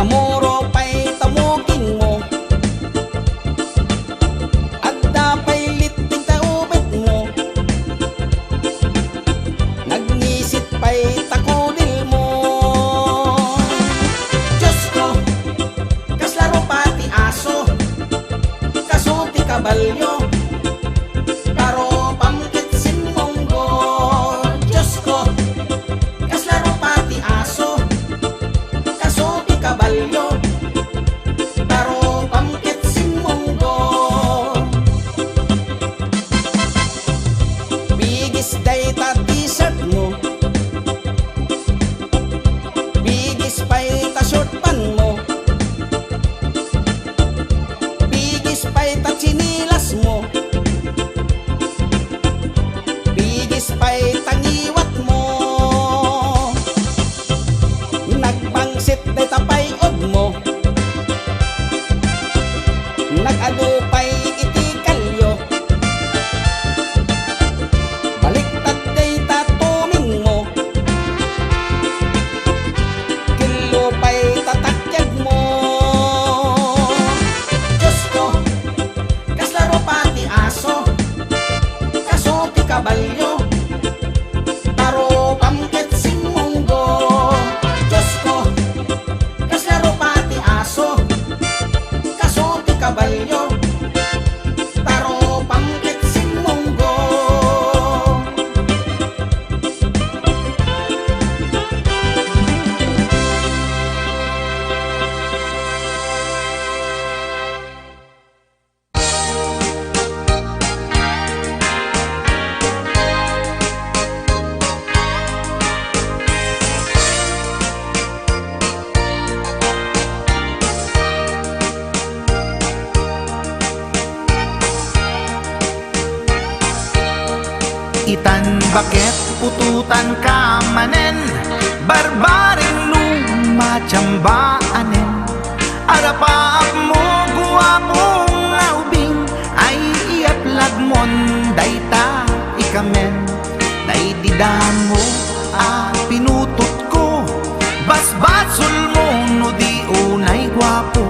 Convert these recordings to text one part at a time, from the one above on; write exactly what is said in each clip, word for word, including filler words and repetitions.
Amuro pay ta mukingmo. Adda pay litting ta ubetmo. Nagngisit pay ta kudilmo. Diosko, kasla rupa ti aso, kaso ti kabalio, ta rupam ket simmunggo. Diosko, kasla rupa ti aso, kaso ti kabalio, ta rupam ket simmunggo. Bigis dayta t-shirtmo. Bigis pay ta short pantmo. Bigis pay ta tsinilasmo. Bigis pay ta ngiwatmo. Nagbangsit dayta pay-odmo. Nag-adu pay iti kalio. Baliktad dayta tumingmo. Kello pay ta takyagmo. Diosko, kasla rupa ti aso, kaso ti kabalio, ta rupam ket simmunggo. Diosko, kasla rupa ti aso, kaso ti kabalio, ta rupam ket simmunggo. Itan baket putotanka manen, barbareng luma, tiamba anen. Arapaapmo, guapo nga ubing, ay iyaplagmon dayta ikamen. Daydi damo a pinutotko, basbasolmo no di unay guapo.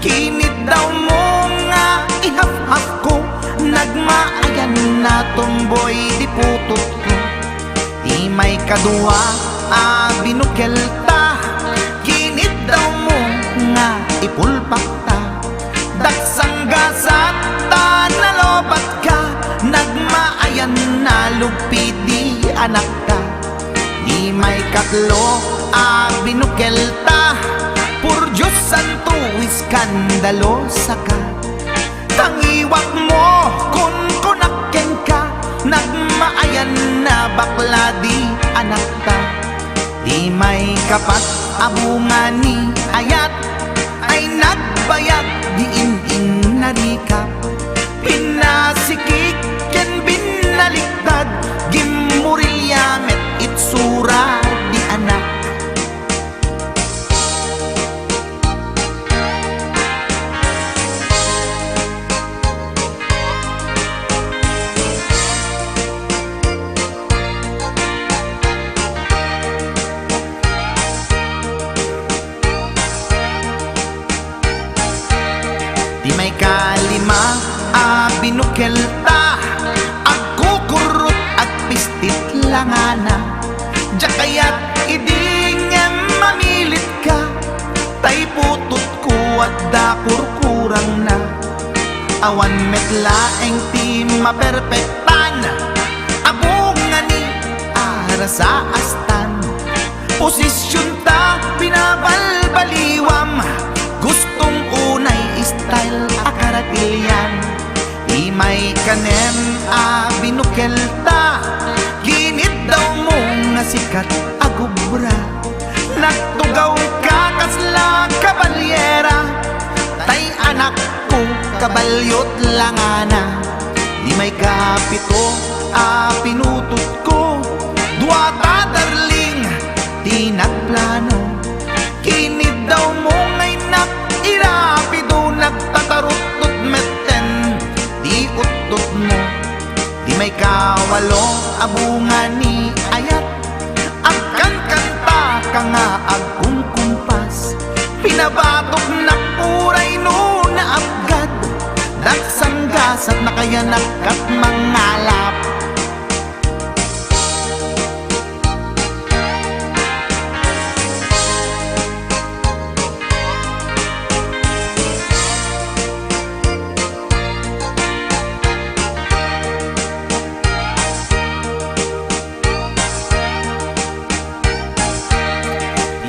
Kiniddawmo nga ihafhafko, nagmaayan a tomboy di putotko. Ti maikadua a binukelta, kiniddawmo nga ipulpakta. Daksanggasat ta nalobatka, nagmaayan a lugpi di anakta. Ti maikatlo a binukelta, por Dios santo, iskandalosaka. Tangiwatmo, kunkunak kenka, nagmaayan a bakla di anakta. Ti maikapat a bunga ni ayat, ay nagbayag di in-innarikap. Pinnasikik ken binnaliktad, gimmurilya met itsura di anak. Ti maikalima a binukelta, agkukurrot, agpistit langana. Diak kayat idi ngem mamilitka, tay putotko adda kurkurangna. Awan met laeng ti maperpektan a bunga ni arasaastan. Posisionta binabalbaliwam, gustom unay style a karatilian. Ti maikanem a binukelta, giniddawmo nga sikat a gubra. Nagtugawka kasla kabalyera, tay anakko, kabalyot langana. Ti maikapito a pinutotko, duata darling ti nagplano. Kiniddawmo nga innak irapido, nagtataruttot metten ti uttotmo. Ti maikawalo a bunga ni ayat, agkankantaka nga agkumkumpas. Pinabatoknak uray no naapgad, daksanggasat nakayanak kat mangalap.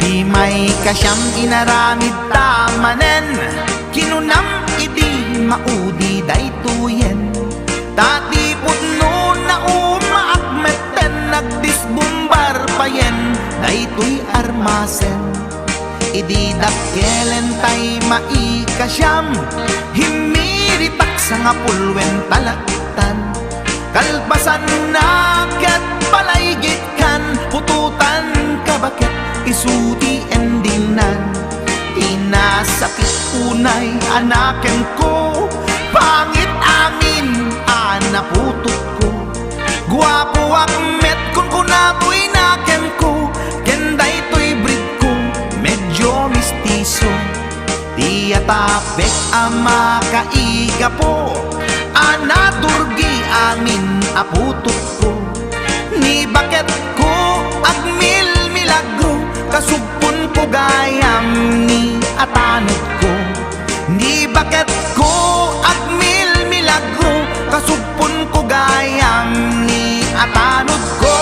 Limay kasiam inaramidta manen, kinunam idi maudi daytoyen. Ta ti pudno na umaak metten nagdisbumbar payen daytoy armasen. Idi dakkelentay maikasiam, himmiritak sangapulwen talaktan. Kalpasanna ket palaygitkan, putotan ka baket isu ti endingnan. Ti nasakit unay a nakenko, pangit amin a naputotko. Guapoak met kunkuna toy nakenko, ken daytoy breedko, medyo mestizo. Ti atapek a makaigapo a naturgi amin a putotko. Ni baketko agmilmilagro, kasugponko gayam ni atanodko. Ni baketko agmilmilagro, kasugponko gayam ni atanodko.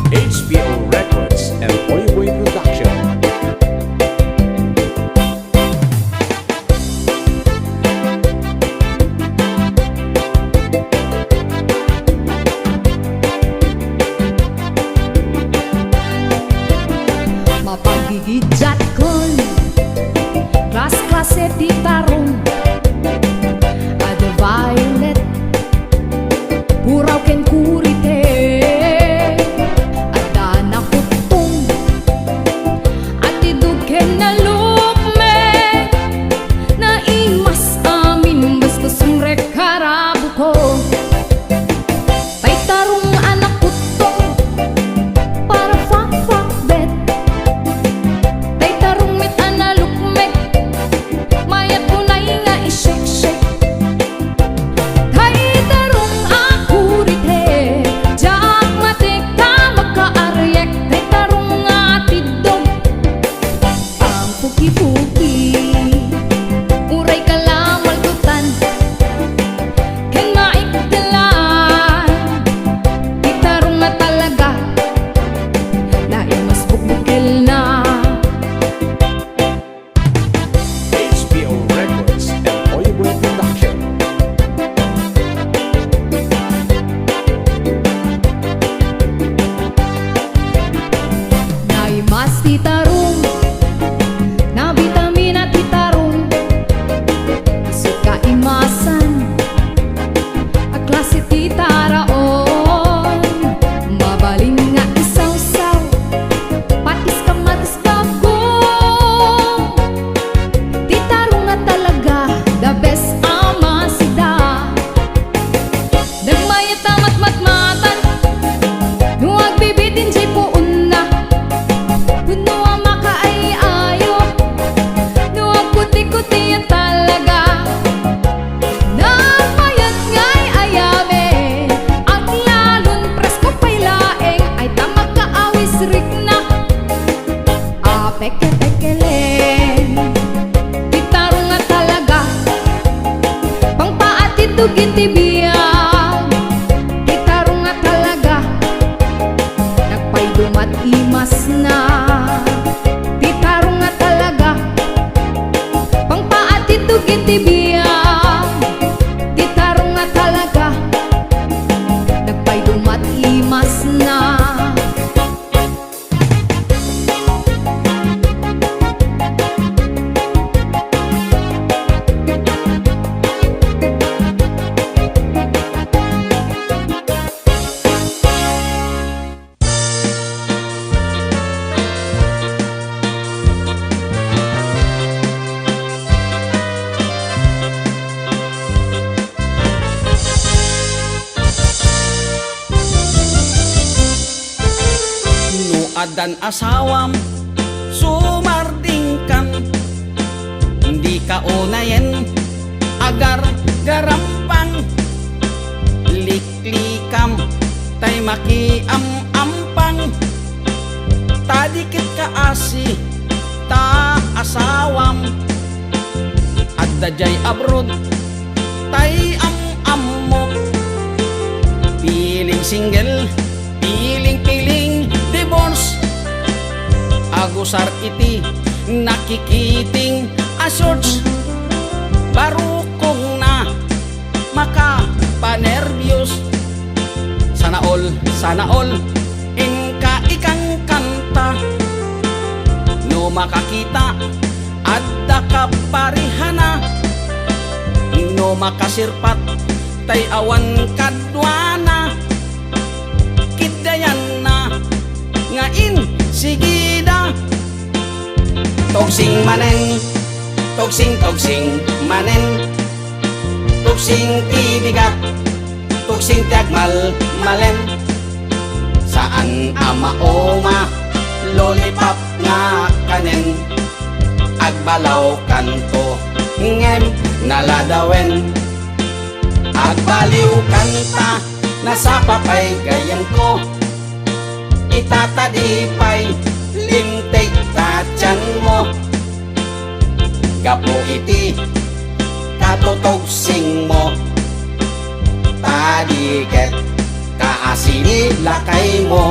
H P O Records and Oiboy Production. Mapaggigidiatkon, klas-klase ti tarong, adda violet, puraw ken kurite, adda nakuttong, atidog ken nalukmeng, naimas amin basta sumrek karabuko. Tay tarong a nakuttong, para fakfakbet. Tay tarong met a nalukmeng, mayat unay nga iseksek. Tay tarong a kurite, diak matik a makaariek. Tay tarong a tiddog, pangpukipuki, uray kalamalkutan ken maikdelan. Ti tarong a talaga, naimas bukbukelna. H P O Records and Oiboy Production. Naimas ti tarong, nabitamina ti tarong, isu kaimasan a klase ti taraon, mabalin nga isawsaw, patis kamatis Ti tarong a talaga, the best a masida. Nagmayat a matmatmatan, no agbibitin diay puonna. Wenno a makaay-ayo, no agkuti-kuti a talaga. Nagmayat nga ay-ayaben, aglalon presko pay laeng, ay ta magkaawis rikna. A peke-pekelen, ti tarong a talaga, pangpaatidog iti biag. Ti tarong a talaga, nagpaydumat imasna. Ti tarong a talaga, pangpaatidog iti biag. Ti tarong a talaga, nagpaydumat imasna. Addan asawam, sumardingkan, dika unayen, agargarampang, liklikam, tay makiam-ampang, ta di ket kaasi, ta asawam, adda jay abroad, tay am-ammo, piling single, piling-piling divorce. Agusar iti nakikiting a shorts. Barukongna makapanerbios. Sana all, sana all, inka ikankanta. No makakita, adda kaparihana. No makasirpat, tay awan kaduana. Kiddayanna nga insigida. Tugsing manen, tugsing, tugsing manen. Tugsing ti bigat, tugsing ti agmalmalem. Saan a mauma, lollipop nga kanen. Agbalawkanto, ngem naladawen. Agbaliwkanta, nasapa pay gayanko. Ita ta di pay linteg ta tianmo. Gapu iti katutugsingmo, ta di ket kaasi ni lakaymo.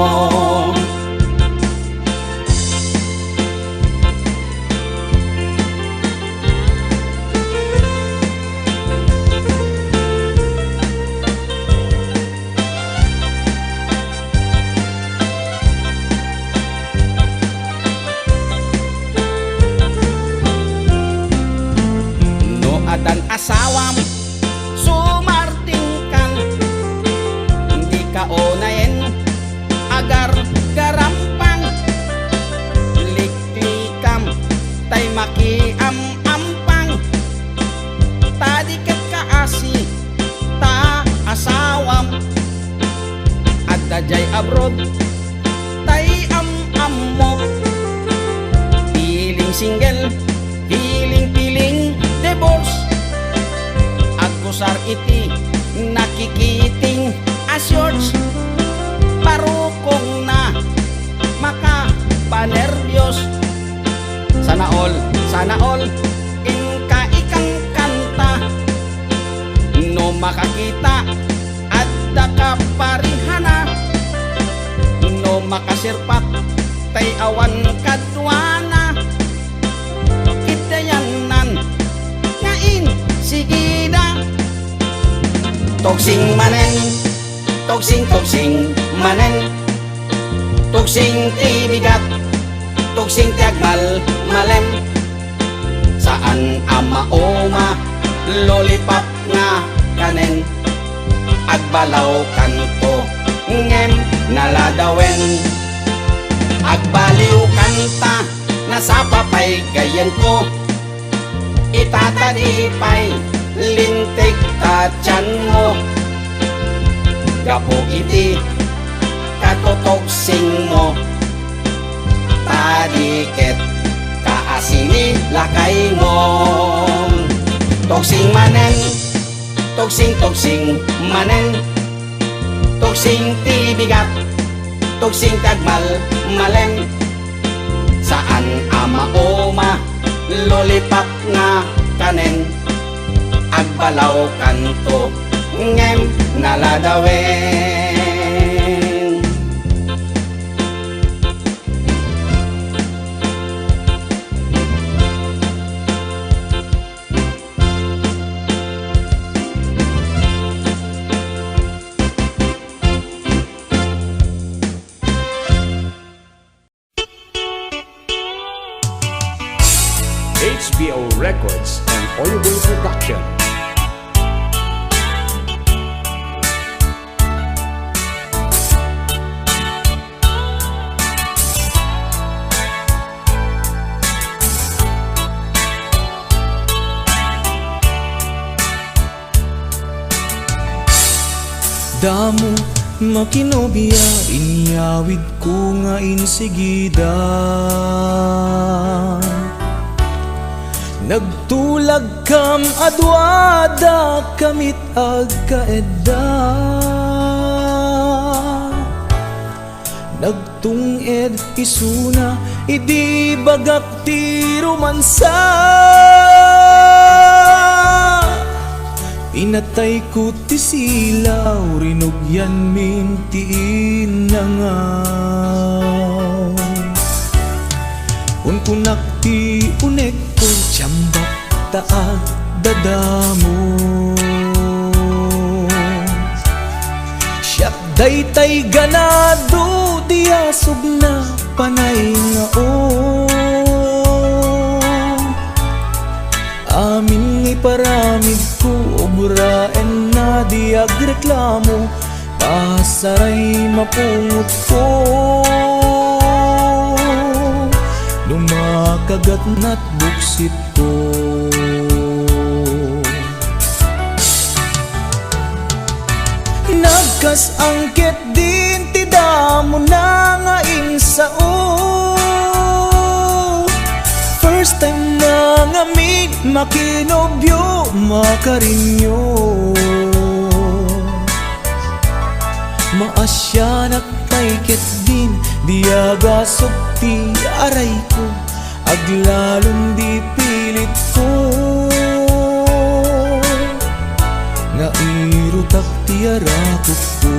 No addan asawam, sumardingkan, dika unayen, agargarampang, liklikam, tay makiam-ampang, ta di ket kaasi, ta asawam, adda jay abroad, tay am-ammo, piling single, piling-piling divorce. Agkusar iti nakikiting a shorts. Barukongna makapanerbios. Sana all, sana all, inka ikankanta. No makakita, adda kaparihana. No makasirpat, tay awan kaduana. Kiddayannan nga insigida. Tugsing manen, tugsing, tugsing manen. Tugsing ti bigat, tugsing ti agmalmalem. Saan a mauma, lollipop nga kanen. Agbalawkanto, ngem naladawen. Agbaliwkanta, nasapa pay gayanko. Ita ta di pay linteg ta tianmo. Gapu iti katutugsingmo, ta di ket kaasi ni lakaymo. Tugsing manen, tugsing, tugsing manen. Tugsing ti bigat, tugsing ti agmalmalem. Saan a mauma, lollipop nga kanen. Agbalawkanto, ngem naladawen. H B O Records and Audio Production. Damo Makinobia, inyawidko nga insigida. Nagtulagkam a duada, kamit agkaedda. Nagtung-ed isuna idi bagak ti romansa. Inatayko ti silaw, rinugianmin ti inangaw. Unkunak ti unekko, tiambak ta agdadamo. Siak daytay ganado, diasogna panay nga o. Amin nga iparamidko, obraenna, di agreklamo, pasaray mapungotko. No makagatnat buksitko. Nagkas-angket din ti damona nga insao. First time na ngamin makinobio, makarinyo. Maasianak pay ketdin, di agasop ti arayko. Aglalom di pilitko nga irutak ti arakopko.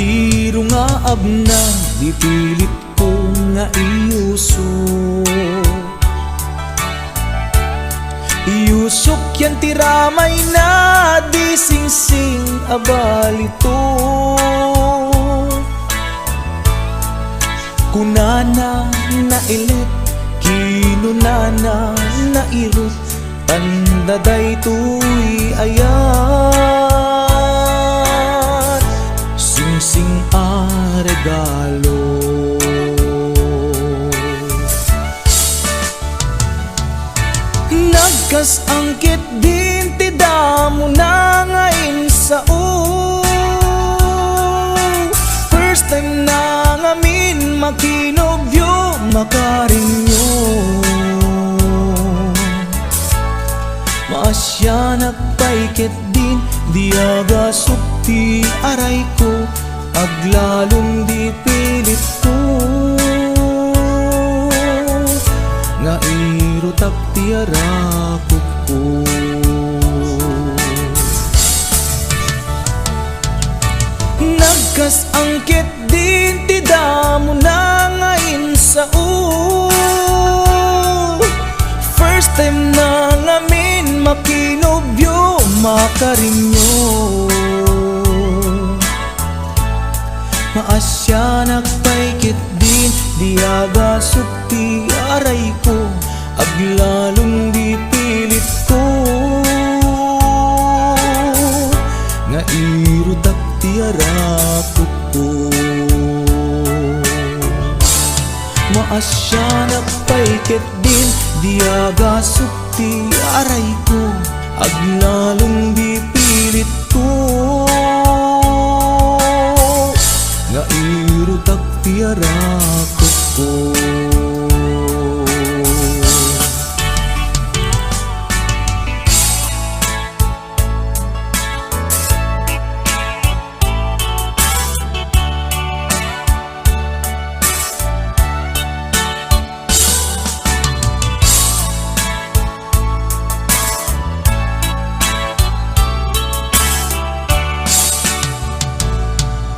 Ti rungaabna, di pilitko nga iyusok. Iyusok yan ti ramayna, di singsing a balitok. Kunana, nailet, kinunana, nairut, tanda daytoy ayat, singsing a regalo. Nagkas-angket din ti damona nga insao. First time na ngamin makinobio, makarinyo. Maasianak pay ketdin, di agasop ti arayko. Aglalom di pilitko nga irutak ti arakopko. Nagkas-angket din ti damona nga insao. First time na ngamin makinobio, makarinyo. Maasianak pay ketdin, di agasop ti arayko. Aglalom di pilitko nga irutak ti arakopko. Maasianak pay ketdin, di agasop ti arayko. Aglalom di pilitko nga irutak ti arakopko.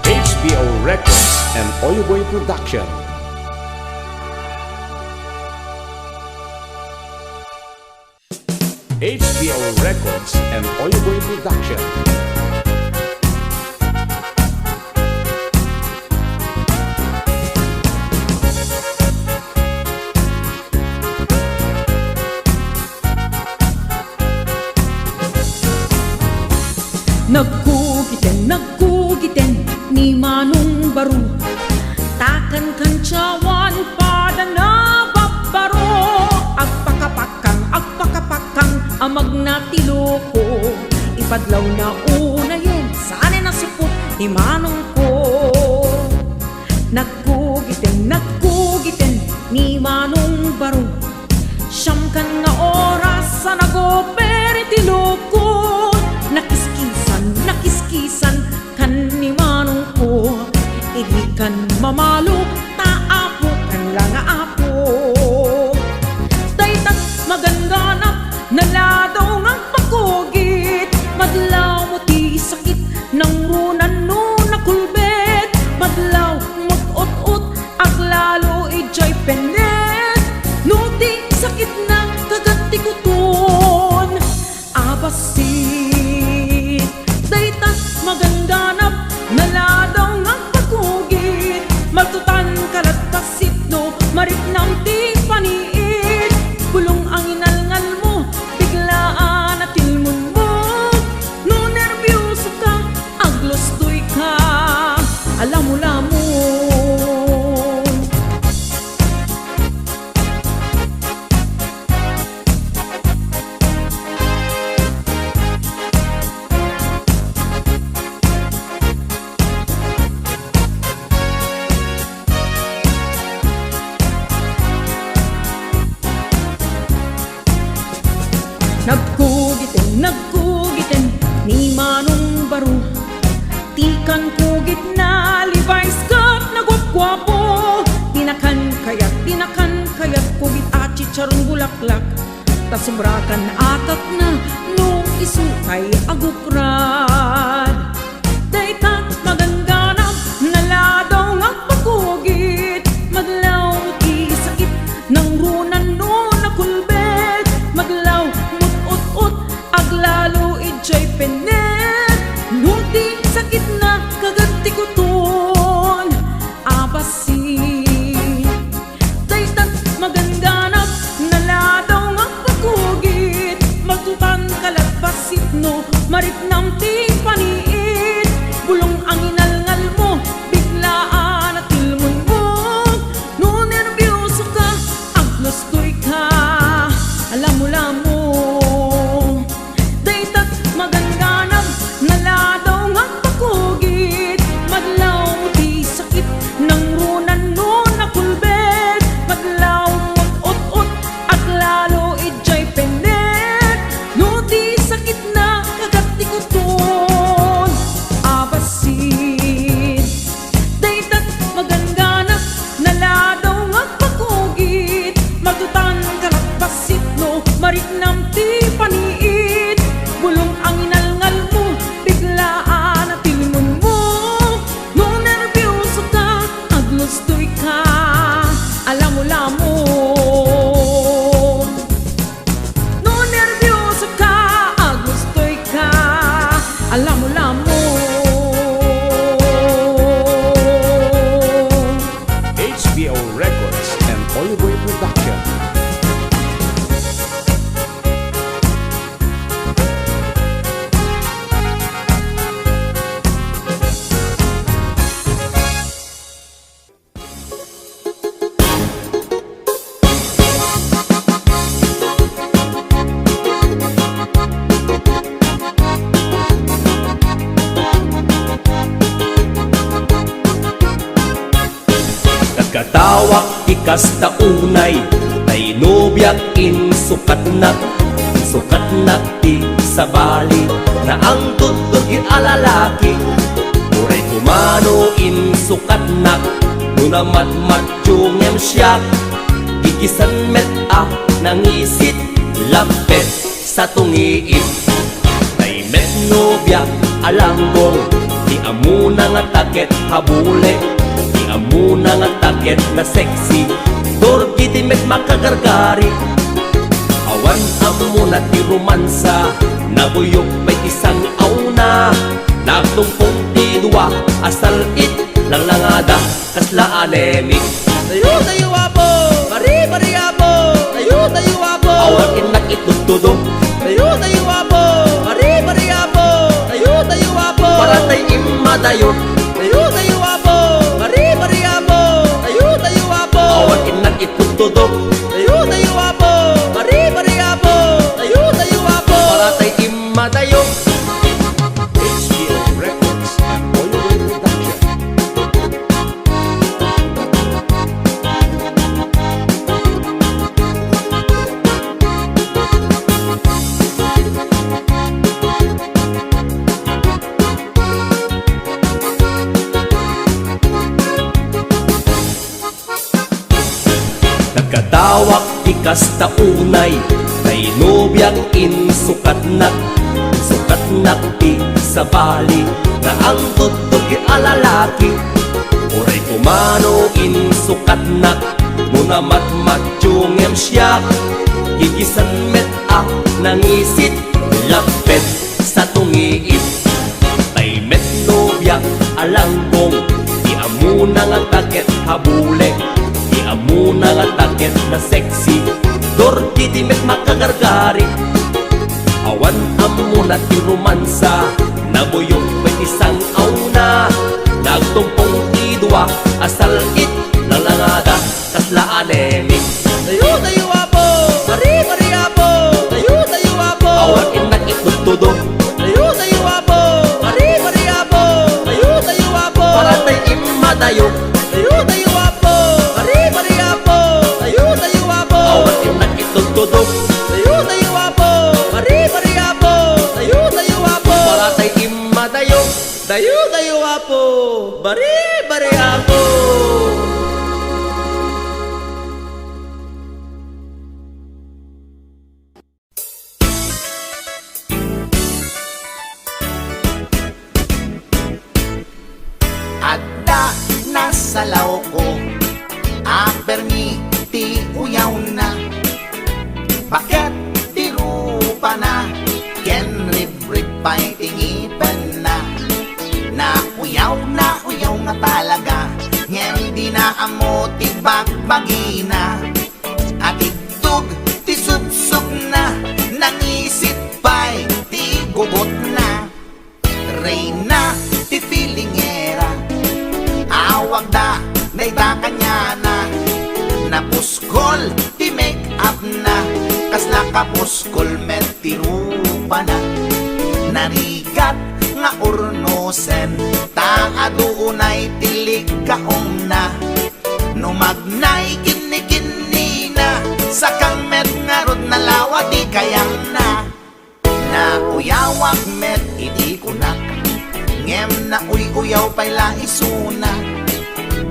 H B O Records and Oyoboy Production. H B O Records and Oyoboy Production. Nagkugiten, nagkugiten ni Manong Baro. Takan kantiawan pada nababbaro. Agpakapakang, agpakapakang a magna ti loko. Ipadlawna unayen, saan a nasupot ni manongko. Nagkugiten, nagkugiten ni Manong Baro. Siam kan nga oras a nagoper ti loko. Nakiskisan, nakiskisan kan ni manongko. Idi kan mamalo ta apo kan la nga apo. Dayta magangganap, naladaw nga agpakugit. Madlaw mo ti sakit, nangrunan no nakulbet. Madlaw mot-ot-ot, aglalo idiay pennet. No ti sakitna kagat ti kuton a bassit. Dayta magangganap, naladaw nga agpakugit. Maltutan ka la't bassit no mariknam ti paniit. Bulong a nginalngal mo, biglaan a tilmon mo. No nerbioso ka, aglustoy ka, alamulamu. Nagkugiten, nagkugiten ni Manong Baro. Ti kankugitna, Levi's ket naguapguapo. Ti nakankayat, ti nakankayat, kugit a chicharon bulaklak. Ta sobra kan a kakna no isu tay agukrad. Dayta magangganap, naladaw nga agpakugit. Madlaw ti sakit, nangrunan no nakulbet. Madlaw mot-ot-ot, aglalo idiay pennet. No ti sakitna kagat ti kuton a bassit. Dayta magangganap, naladaw nga agpakugit. Maltutan ka la't bassit no mariknam ti paniit. Bulong a nginalngal mo, biglaan a tilmon mo. No nerbioso ka, aglustoy ka, alamulamu. Dayta magangganap, naladaw nga agpakugit. Madlaw ti sakit, nangrunan no nakulbet. Madlaw mot-ot-ot, aglalo idiay pennet. No ti sakitna kagat ti kuton a bassit. Dayta magangganap, naladaw nga agpakugit. Maltutan ka la't bassit no mariknam ti paniit. Bulong a nginalngal mo, biglaan a tilmon mo. No nerbioso ka, aglustoy ka, alamulamu. No nerbioso ka, aglustoy ka, alamulamu. H B O Records and Oliboy Production. Nagkatawak ti kasta unay, tay nobiak insukatnak, insukatnak ti sabali, naangtod ti a lalaki. Uray kumano insukatnak, no namatmatyo ngem siak, gigisan met a nangisit, lappet sa tungiit. Tay met nobia a langgong, ti ammona nga ta ket habule, ti ammona nga ta ket nasexy, turgi ti met makagargari. Awan ammona ti romansa, nabuyok pay ti sang-awna, nagtungpong ti dua a sal-it, langlangada kasla anemic. Dayo, dayo, Apo! Bari, bari, Apo! Dayo, dayo, Apo! Awan innak itudtudo. Dayo, dayo, Apo! Bari, bari, Apo! Dayo, dayo, Kadawak ti kasta unay, tay nobiak insukatnak. Sukatnak ti sabali, naangtudtod ti a lalaki. Uray kumano insukatnak, no namatmatyo ngem siak, gigisan met a nangisit, lappet sa tungiit. Tay met nobiak a langgong, ti ammona ngata ket habulek, ti ammona ngata ket na sexy, dorti ti met makagargari. Awan ammona ti romansa, nabuyok pay ti sang-awna, nagtumpong ti dua a sal-it, nalangada. Kasla anemic. Dayo, dayo, Apo! Bari, bari, Apo! Dayo, dayo, Apo! Awan innak itudtudo. Dayo, dayo, Apo! Bari, bari, Apo! Dayo, dayo, Apo! Para tay immadayo. Dayo, dayo, Apo! Bari, bari, Apo! Dayo, dayo, Apo! Awan innak itudtudo. Dayo, dayo, Apo! Bari, bari, Apo! Dayo, dayo, Apo! Para tay immadayo. Dayo, dayo, Apo! Bari, bari, Apo! Adda nasalawko a permi ti uyawna. Baket ti rupana ken ribrib pay ti ngipenna. Nauyaw, nauyaw nga talaga, ngem dina ammo ti bagbagina. Atiddog ti supsupna, nangisit pay ti gugotna. Reyna ti filingera, awagda dayta kaniana. Napuskol ti make-upna, kasla kapuskol met ti rupana. Narigat nga urnosen, ta adu unay ti likkaongna. No magnay kinnikinnina, sakang met ngarud nalawa ti kayangna. Nauyawak met idi kunak, ngem nauy-uyaw pay la isuna.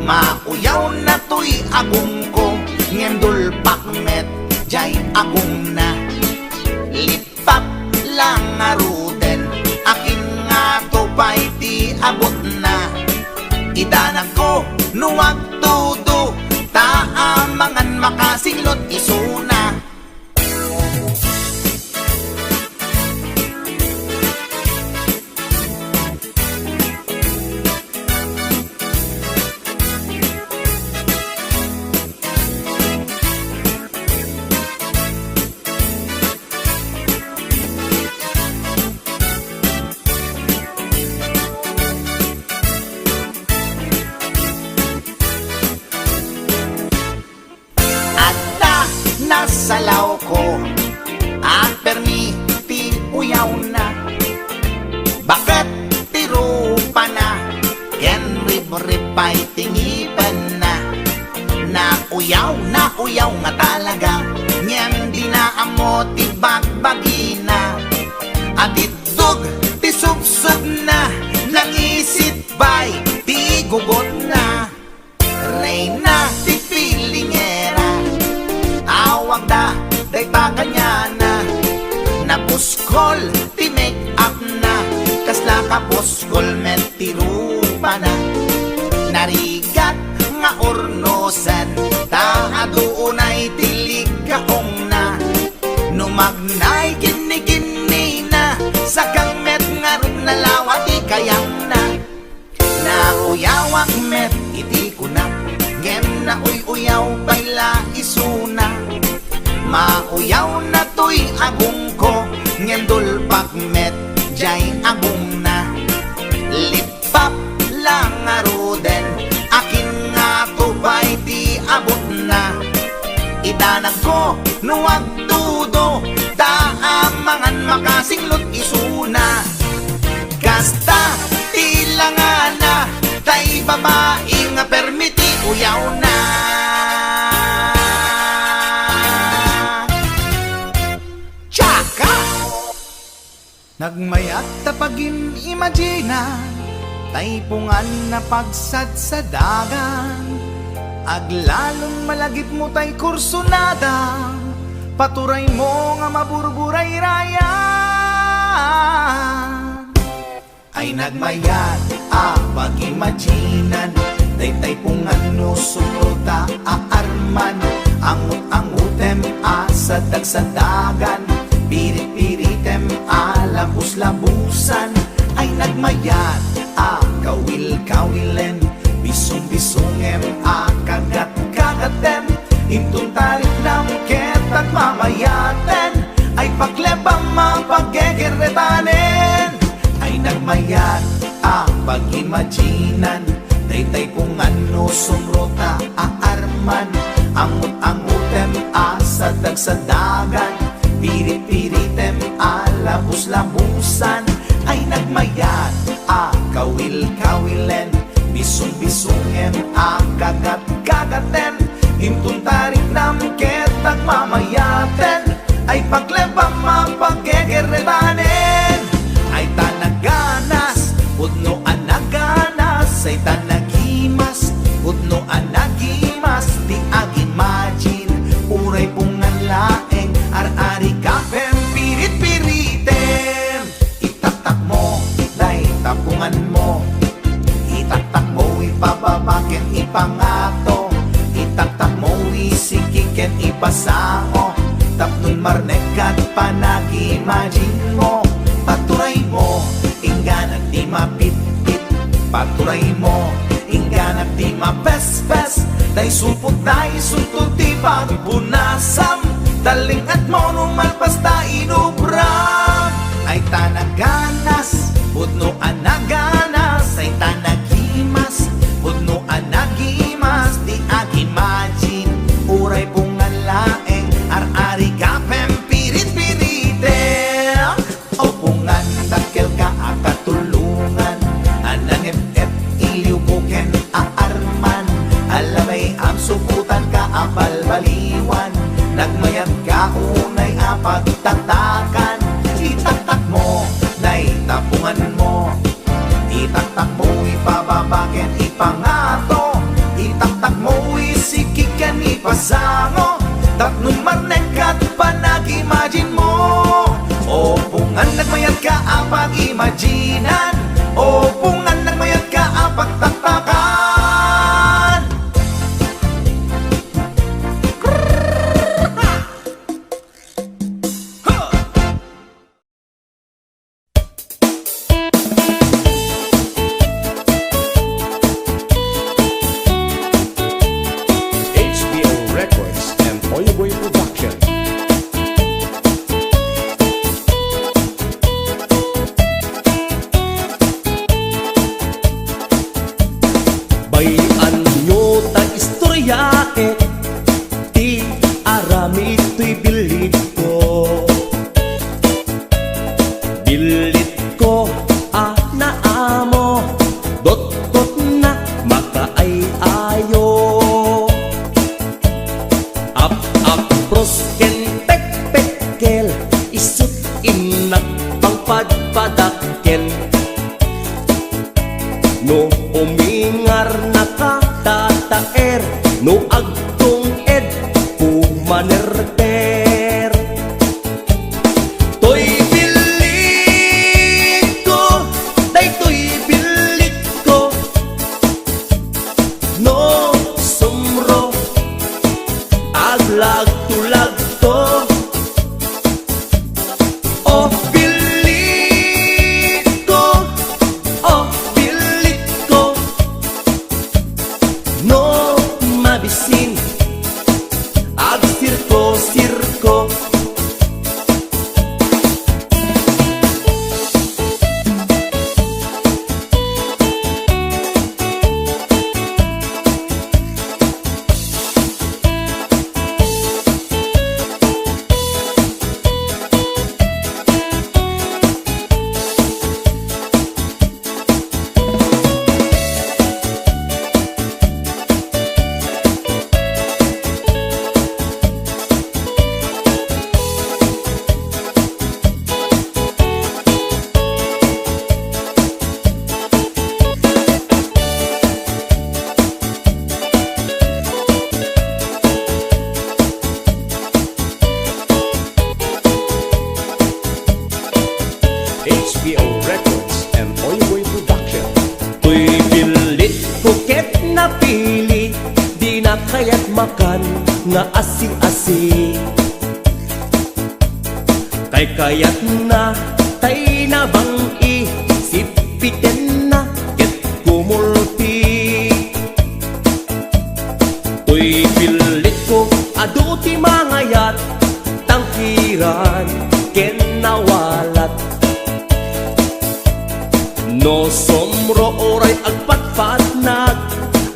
Mauyawna toy agongko, ngem dulpak met diay agongna. Lippap la ngaruden, akin ngato pay ti abutna. Idanagko no agtudo, ta amangan makasinglot isuna. Adda nasalawko a permi ti uyawna. Baket ti rupana ken ribrib pay ti ngipenna. Nauyaw, nauyaw nga talaga, ngem dina ammo ti bagbagina. Atiddog ti supsupna, nangisit pay ti gugotna. Reyna ti filingera, awagda dayta kaniana. Napuskol ti make-upna, kasla kapuskol met ti rupana. Narigat nga urnosen, ta adu unay ti likkaongna. No magnay kinnikinnina, sakang met ngarud nalawa ti kayangna. Nauyawak met idi kunak, ngem nauy-uyaw pay la isuna. Mauyawna toy agongko, ngem dulpak met diay agongna. Lippap la ngaruden, akin ngato pay ti abutna. Idanagko no agtudo, ta amangan makasinglot isuna. Kasta ti langana, tay babai nga permi ti uyawna. Tsaka! Nagmayat ta pagim-imagina, tay pungan na pagsadsadagan. Aglalon malagipmo tay kursunada, paturaymo nga maburburayrayan. Ay nagmayat a pag-imaginan, daytay pungan no sumrota a arman, angut-angutem a sadag-sadagan, pirit-piritem a labus-labusan. Ay nagmayat a kawil-kawilen, bisong-bisongem a kagat-kagatem, inton tariknam ket agmamayaten, ay paklebam a paggegerretanen. Ay nagmayat a pag-imaginan, daytay pungan no sumrota a arman, angut-angutem a sadag-sadagan, pirit-piritem a labus-labusan. Ay nagmayat a kawil-kawilen, bisong-bisongem a kagat-kagatem, inton tariknam ket agmamayaten, ay paklebam a paggegerretanen. Ay ta naganas, pudno a naganas, ay ta nagimas, pudno a nagimas, ti ag-imagine, uray pungan laeng, ar-arigapem, pirit-piritem. Itaktakmo, dayta punganmo. Itaktakmo ipababa ken ipangato. Itaktakmo isiki ken ipasango. Tapno marnek ket panag-imaginmo. Paturaymo, inggana ti mapitpit. Paturaymo, inggana ti mapespes. Tay supot, tay sunto ti pagpunasam. Talling-etmo no malpas ta inubram. Ay ta naganas, pudno a naganas. Ay ta nagimas, pudno a nagimas. Ti ag-imagine, uray pungan laeng, ar-arigapem, pirit-piritem. O pungan, dakkelka a katulongan, a nangep-ep, iliwko ken aarman, a labay a supotanka a balbaliwan, nagmayatka unay a pagtaktakan, itaktakmo, dayta punganmo, itaktakmo ipababa ken ipangato, itaktakmo isiki ken ipasango, tapno marnek ket panag-imaginmo. O pungan, nagmayatka a pag-imaginan. O pungan, nagmayatka a pagtaktakan. H B O Records and Oyoboy Production. Bay-anyo ta istoryaek ti aramid toy billitko. Billitko a naamo, dotkotna makaay-ayo. Ap-apros ken pekpekkel, isu't innak pangpadpadakkel. No umingarnaka, tataer, no agtunged, pumanerter. Toy billitko, daytoy billitko. No sumro, aglagto-lagto. O billitko, o billitko. No mabisin, Kan nga asing-asing. Kaykayatna tay nabang-i, sipitenna ket kumulpi. Toy pillit ko, adu ti mangayat, tangkiran ken nawalat. No sumro uray agpatpatnag,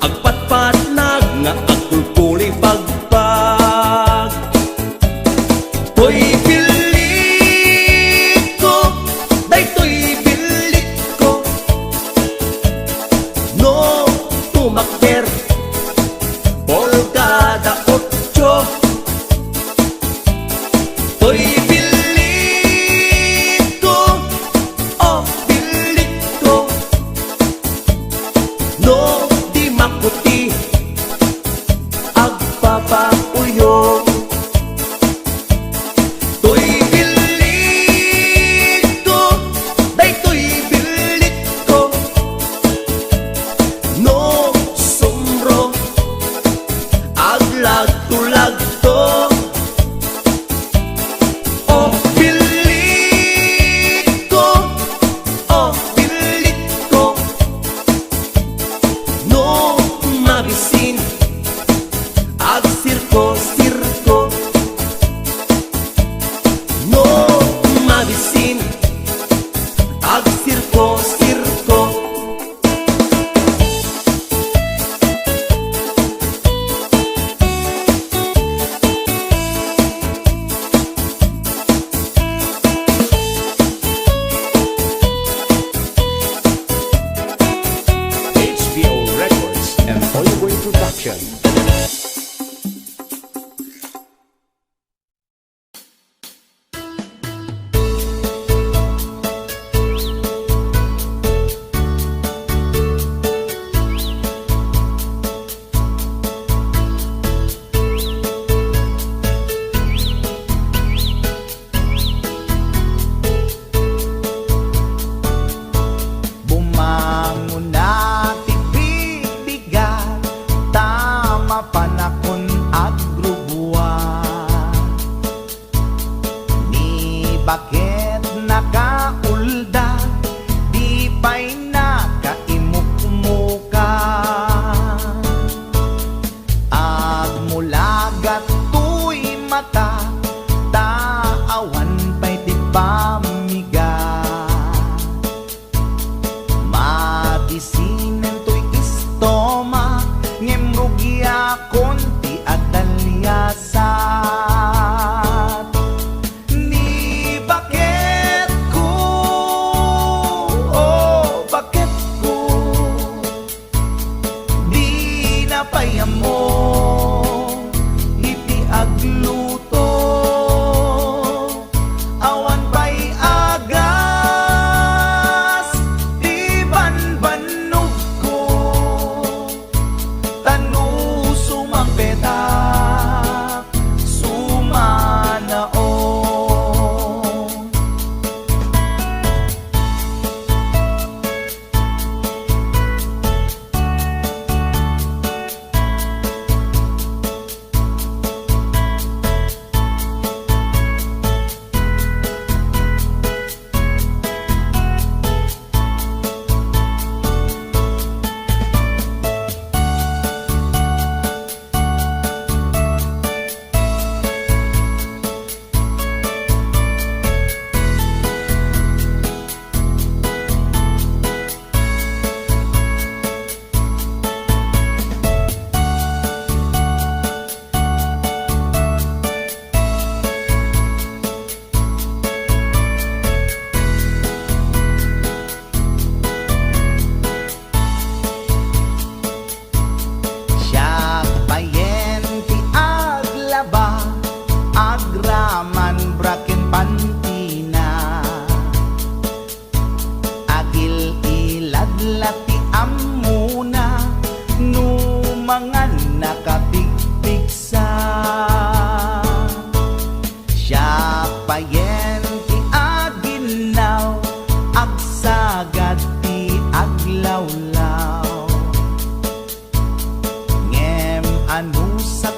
agpatpatnag nga agkulkuli pagbag. Toy billit ko, daytoy billit ko. No tumakder, polkada otso. Toy billit ko, oh, billit ko. No di makuti, agpapauyong. Toy billit ko, daytoy billit ko. No sumro, aglagto-lagto. Oh, billit ko, oh, billit ko. No mabisin, agsirko-sirko. No mabisin, agsirko-sirko. H B O Records and Oiboy Production. Bumangona ti bibigat, ta mapanakon agrubuan. Ni baket nakaulda, di pay nakaimukmuka. Agmulagat toy mata, ta awan pay ti pammigat. Mabisinen toy istomak, ngem rugiakon ti agdaliasat. Ni baketko, oh, baketko, dina pay ammo iti agluto. Awan pay agas ti banbannogko, ta no sumangpetak, sumanaon. Siak payen ti aglaba, agraman bra ken pantina. Agil-ilad la ti ammona no mangan nakapigpigsa. Siak payen ti aginnaw, agsagad ti aglawlaw. Ngem anusak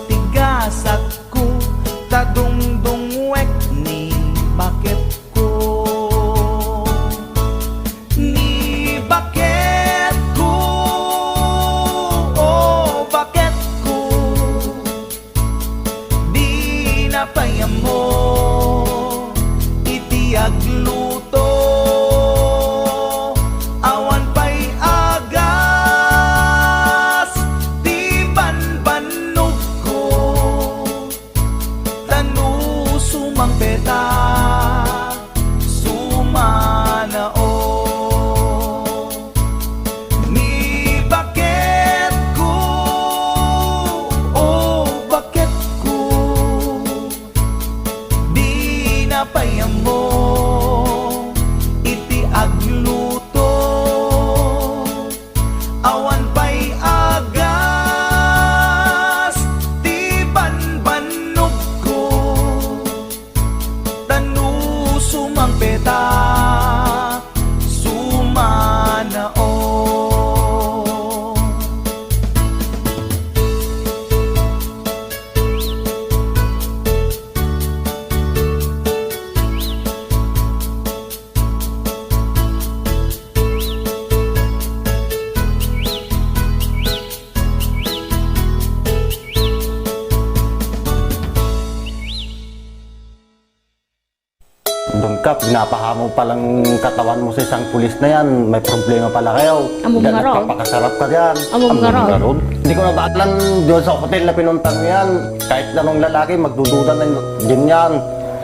Pinapahamog pa lang katawan mo sa isang pulis na yan, may problema pala kayo. Among Diyan ngarud. Nagpapakasarap ka diyan. Among Among ngarud. Ngarud. Hindi ko na baalan doon sa hotel na pinunta mo yan. Kahit anong lalaki, magdududa na din yan.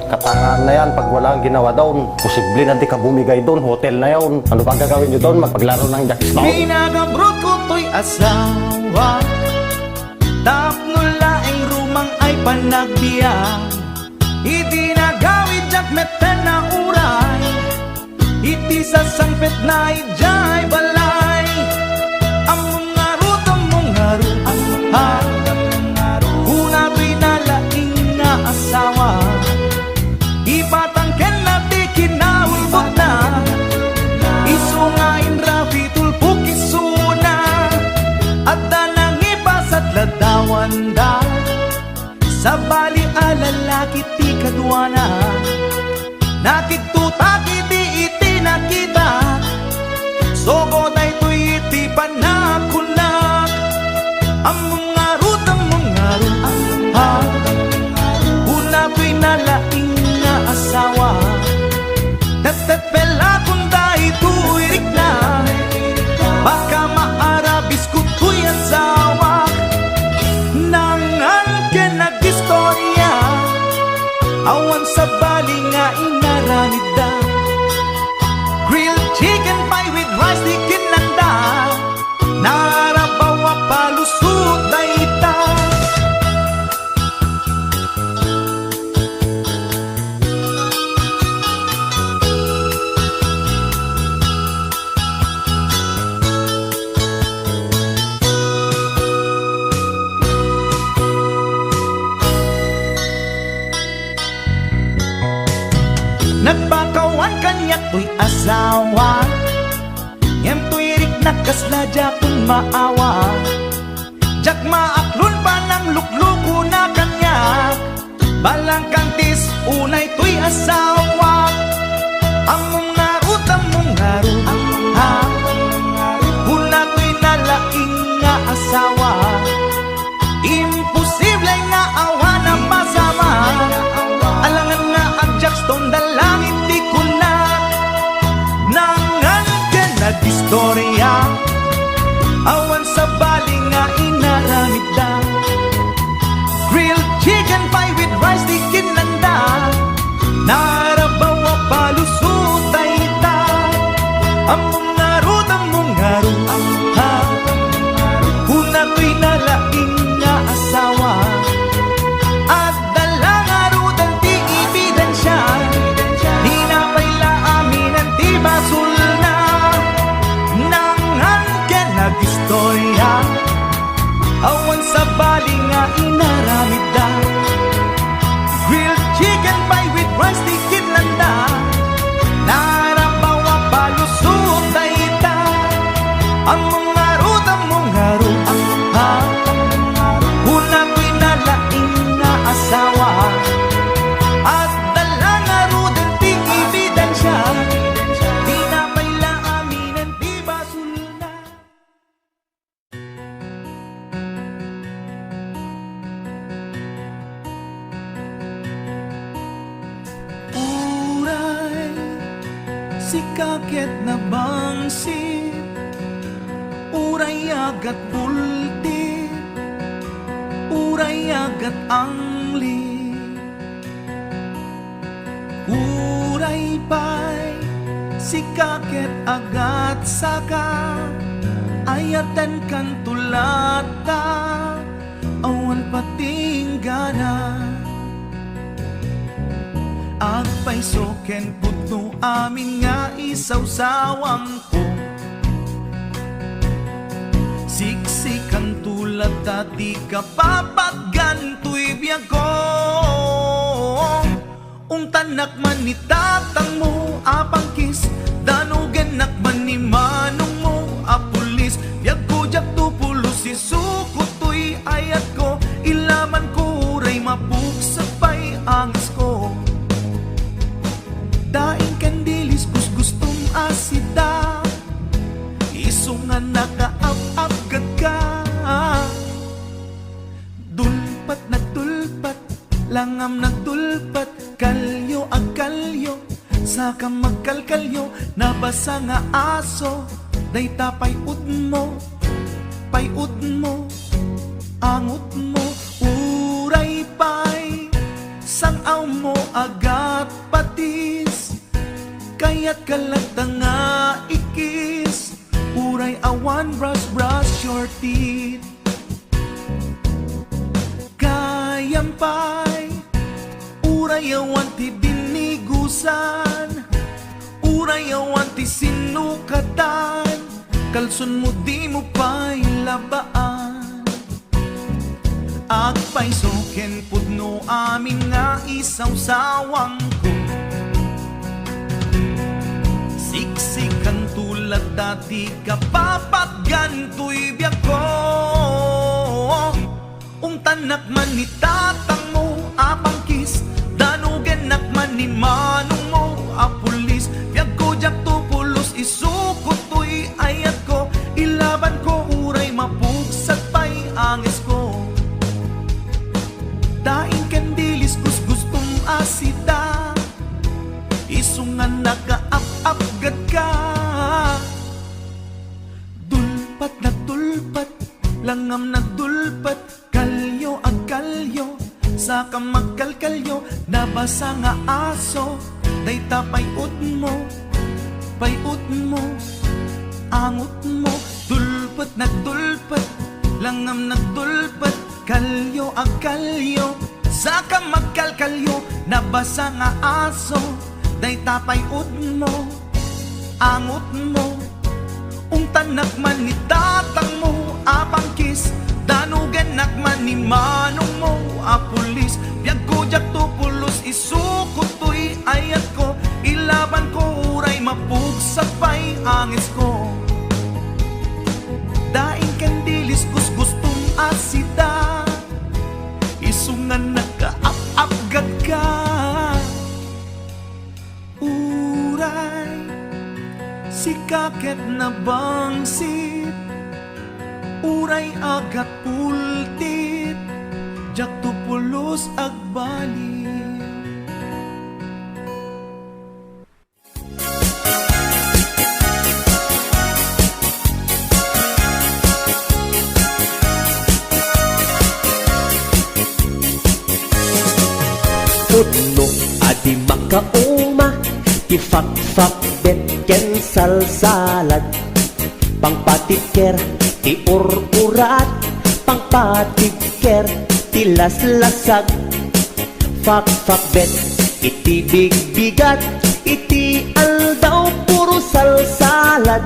Katangahan na yan pag wala ang ginawa doon. Posible na di ka bumigay doon, hotel na yun. Ano ba gagawin nyo doon? Magpaglaro ng jackstone? Pinagabrot ko to'y asawa. Tapno laeng rumang ay panagbiag. Iti nagawid diak metten a uray, iti sasangpetna idiay balay. Ammom ngarud, ammom ngarud, ha? Kuna toy nalaing nga asawa. Ipatangkenna ti kinaulbodna. Isu nga inrapi tulpok isuna. Adda nangipasat ladawanda. Sabali a lalaki ti kaduana. Nakigtutak idi iti nakita. Sogo daytoy iti panagkunak. Ammom ngarud, ammom ngarud, ha? Kuna toy nalaing nga asawa. Tettetpelakon daytoy rikna. Baka maarabisko toy asawa. Nangan ken nagistorya. Awan sabali nga inaramidda. Grilled chicken pie with rice ti kinanda. Narabaw a palusot dayta. Nagpakawan kaniak toy asawa, ngem toy rikna kasla diakon maawa. Diak maaklon panangluklukona kaniak. Balangkantis unay toy asawa. Ammom ngarud, ammom ngarud, ha? Kuna toy nalaing nga asawa. Imposible nga awan a masama. Alangan nga agjackstone da langit ti kunak. Nangan ken nagistorya. Awan sabali nga inaramidda. Grilled chicken pie with rice ti kinanda. Narabaw a palusot dayta. Ammom ngarud, ammom ngarud, ha? Kuna toy nalaing nga asawa. Adda la ngaruden ti ebidensia. Tinapay la aminen ti basolna. Nangan ken nagistorya. Awan sabali nga inaramidda. Grilled chicken pie with rice ti kinlanda. Narabaw a palusot dayta. Ammom ngarud, ammom ngarud, ha? Kuna toy nalaing nga asawa. Adda la ngaruden ti ebidensia. Tinapay la aminen ti basolna. Uray, sika ket nabangsit, uray agat bultit, uray agat angli. Uray pay, sika ket agat saka, ayatenkanto latta, awan patinggana. Agpayso ken pudno amin nga isawsawam. Siksikanto latta ti kapapatgan toy biagko. Ungtannak man ni tatangmo a pangkis, danugennak man ni manongmo a pulis. Biagko diakto pulos, isuko toy ayatko, ilamanko uray mapukset pay angesko. Daing ken dilis, gusgustom a sida, isu nga nakaap-apgetka. Dulpat, nagdulpat, langam, nagdulpat, kalio, agkalio, Saka magkalkalyo, nabasa nga aso, dayta pay-udmo, pay-udmo, angutmo, uray pay, sang-awmo, agat, patis, kayatka latta nga ikis, uray awan brush, brush your teeth. Kayam pay, uray awan ti binnigusan, uray awan ti sinnukatan, kalsonmo dimo pay labaan. Agpayso ken pudno amin nga isawsawangko. Siksikanto latta ti kapapatgan toy biagko. Ungtannak man ni tatangmo a pangkis, danugennak man ni manongmo a pulis. Biagko diakto pulos, isuko toy ayatko, ilabanko uray mapugsat pay angesko. Daing ken dilis, gusgustom a sida, isu nga nakaap-apgatka. Dulpat, nagdulpat, langngam, nagdulpat, kalyo, agkalyo, saka magkalkalyo, nabasa nga aso, dayta pay-udmo, pay-udmo, angutmo, dulpat, nagdulpat, langngam, nagdulpat, kalyo, agkalyo, saka magkalkalyo, nabasa nga aso, dayta pay-udmo, angutmo. Ungtannak man ni tatangmo a pangkis, danugennak man ni manongmo a pulis. Biagko diakto pulos, isuko toy ayatko, ilabanko uray mapugsat pay angesko. Daing ken dilis, gusgustom a sida, isu nga nakaap-apgatka. Uray sika ket nabangsit, uray agat pultit, diakto pulos agbali. Pudno a di makauma ti fakfakbet ken salsalad. Pangpatibker ti ur-urat, pangpatibker ti laslasag. Fakfakbet iti bigbigat, iti aldaw puro salsalad.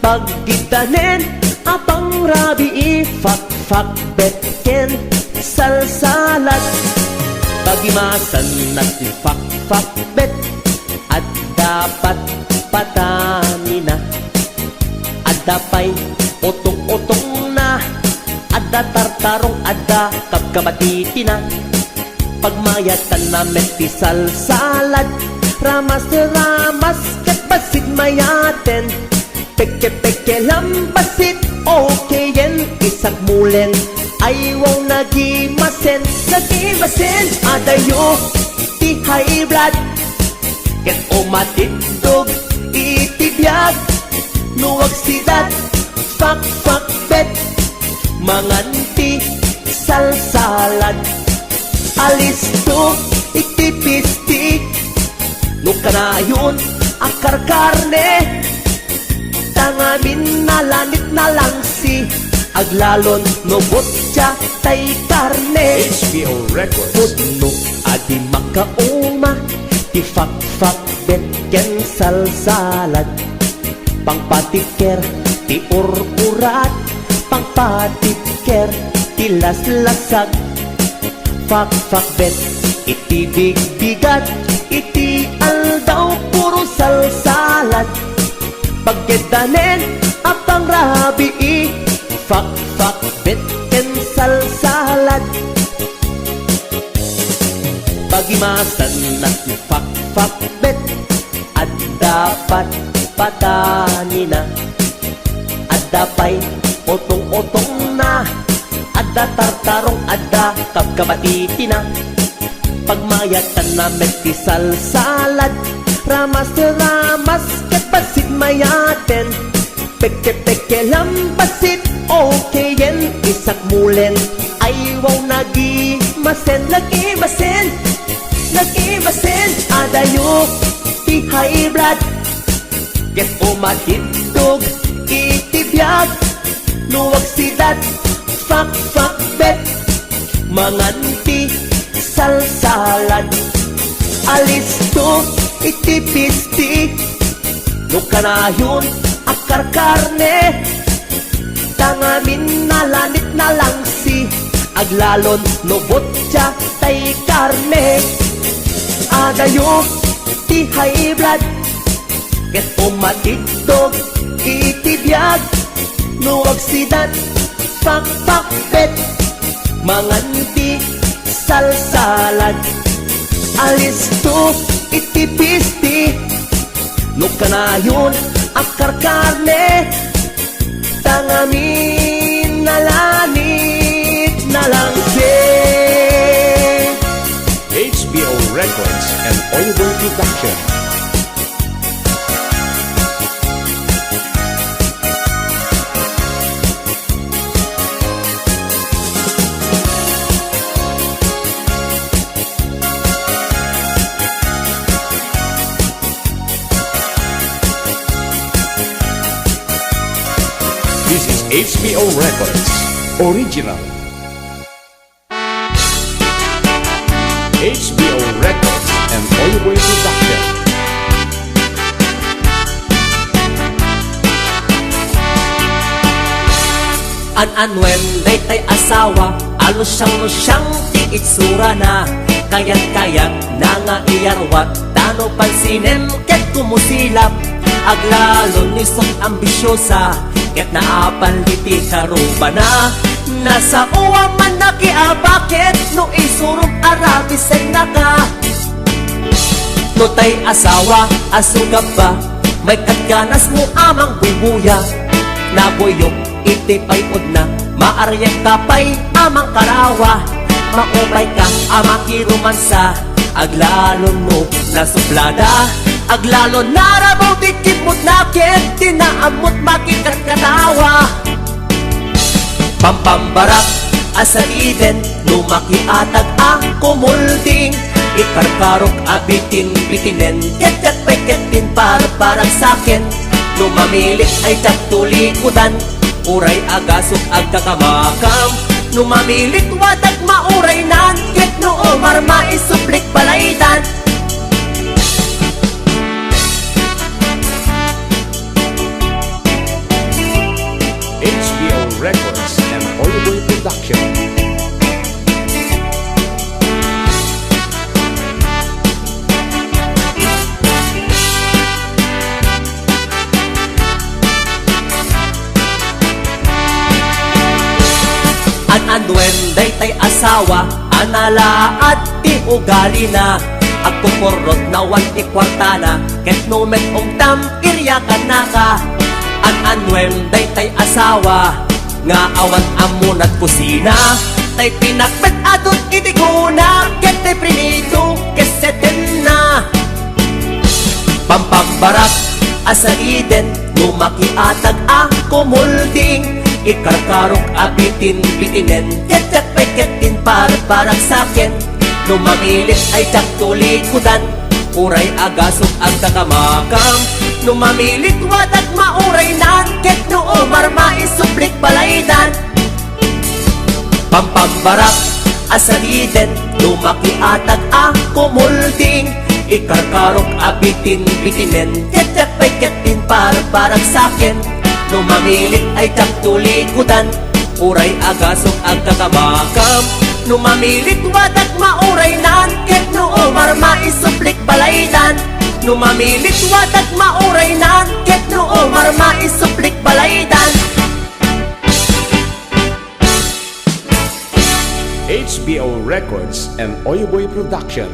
Pagiddanen a pangrabii, fakfakbet ken salsalad. Pagimasanna ti fakfakbet, adda patpatanina. Adda pay utong-utongna, adda tartarong, adda kabkabatitina. Pagmayatanna met ti salsalad, ramas-ramas ket bassit mayaten. Peke-peke lang bassit, okayen, isagmulen, aywaw nagimasen, nagimasen. Adayo ti high blood ket umatiddog iti biag. No agsidat, fakfakbet, mangan ti salsalad. Alisto iti pisti, no kanayon a karkarne, tangamin nalanit nalangsi, aglalon no butya tay karne. H P O Records. Pudno a di makauma ti fakfakbet ken salsalad. Pangpatibker ti ur-urat, pangpatibker ti laslasag. Fakfakbet iti bigbigat, iti aldaw puro salsalad. Pagiddanen a pangrabii, fakfakbet ken salsalad. Pagimasanna ti fakfakbet, adda patpatanina. Adda pay utong-utongna, adda tartarong, adda kabkabatitina. Pagmayatanna met ti salsalad, Ramas, ramas, ket bassit mayaten. Peke, peke, lam, bassit, okay yen. Isak mulen, ay wow, nagimasen, nagimasen, nagimasen. Adayo ti high blood, ket umatiddog iti biag. No aksidat, fakfakbet, mangan ti salsalad. Alisto iti pisti, no kanayon a karkarne, tangamin nalanit nalangsi, aglalon no butya tay karne. Adayo ti high blood, ket umatiddog iti biag. No aksidat, pakpakpet, mangan ti salsalad. Alisto iti pisti, no kanayon a karkarne, tangamin nalanit nalangsi. H B O Records and Oyoboy Production. This is H B O Records. Original. H B O Records and Oyoboy Production. An-anuem daytay asawa, alusiang-lusiang ti itsurana. Kayat-kayatna nga iyarwat, ta no pansinem ket kumusilap. Aglalo ni isut' ambisiosa, ket naapan iti karubana. Nasaoam man nakiabaket no isurom a rabisennaka. No tay asawa a sugabba, maikkat ganasmo a mangbuybuya. Nabuyok iti pay-odna, maariekka pay a mangkarawa. Maumayka a makiromansa, aglalo no nasublada. Aglalo narabaw ti kimmutna ket ti naammot makikatkatawa. Pampambarak a sadiden no makiatag a kumulding. Ikarkarok a bitinbitinen, ket diak pay ketdin parparagsaken. No mamilit ay diak tulikudan, uray agasok agkakamakam. No mamilit wadag mauraynan, ket no umar maisublik balaydan. H B O Records and Oyoboy Production. An-anuem daytay asawa a nalaad ti ugalina, agkukurrot na wan ti kuartana, ket no met ungtam, iriakannaka. An-anuem daytay asawa nga awan ammonad kusina, tay pinakpet adut iti guna, ket tay prinito ket setenna. Pampambarak a sadiden no makiatag a kumulding. Ikarkarok a bitinbitinen, ket diak pay ketdin parparagsaken. No mamilit ay diak tulikudan, uray agasok agkakamakam. No mamilit wadag mauraynan, ket no umar maisublik balaydan. Pampambarak a sadiden no makiatag a kumulding. Ikarkarok a bitinbitinen, ket diak pay ketdin parparagsaken. No mamilit ay diak tulikudan, uray agasok agkakamakam. No mamilit wadag mauraynan, ket no umar maisublik balaydan. No mamilit wadag mauraynan, ket no umar maisublik balaydan. H B O Records and Oyoboy Production.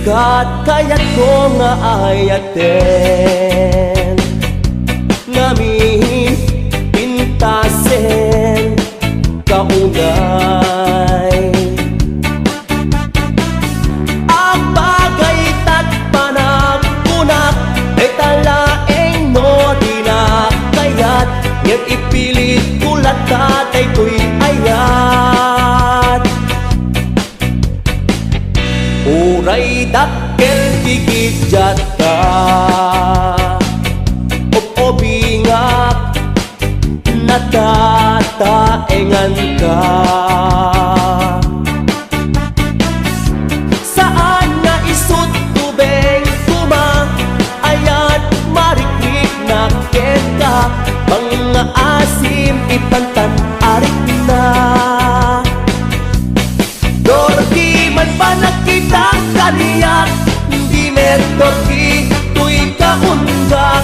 Kat kayatko nga ayaten ngamin, pintasen kaunay. Agbagaytat panagkunak, dayta laeng no dina kayat, ngem ipilitko latta daytoy ayat. Uray dakkel ti giddiatta, ob-obingak, natataenganka. Saan nga isut' tubeng koma, ayat mariknaknak kenka, mangaasim ipantan arikna. Dorti man panagkitak kaniak, di met Dorti toy kaundak.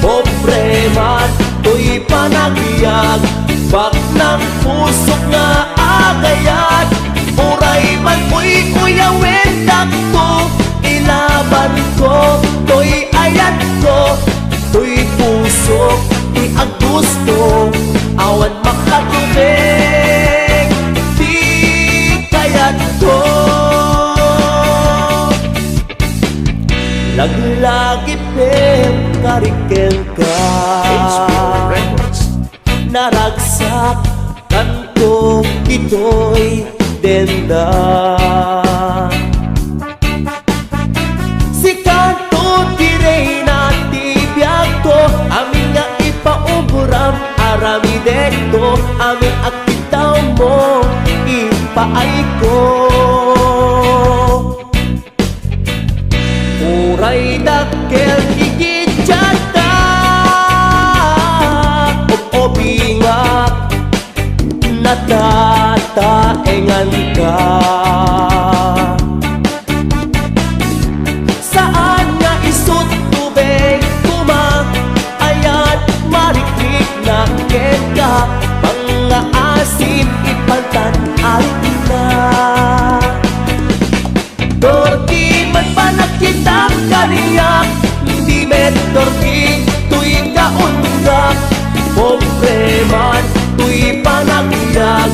Pobre man toy panagbiag, baknang pusok nga agayat. Uray man uykuyawen dakto, ilabanko toy ayatko. Toy pusok ti aggusto, awan makatubeng ti kayatko. Laglagipem kari kenka. H P O Records. Naragsak kanto ditoy denda. Sikanto ti reyna ti biagko, amin nga ipaubram, aramidekto, amin a kitaem mo, ipaayko. Uray dakkel ti giddiatta, ob-obingak, natataenganka. Saan nga isut' tubeng koma, ayat mariknaknak kenka, mangaasim ipantan arikna. Dorti man panagkitak kaniak, di met Dorti toy kaundak. Pobre man toy panagbiag,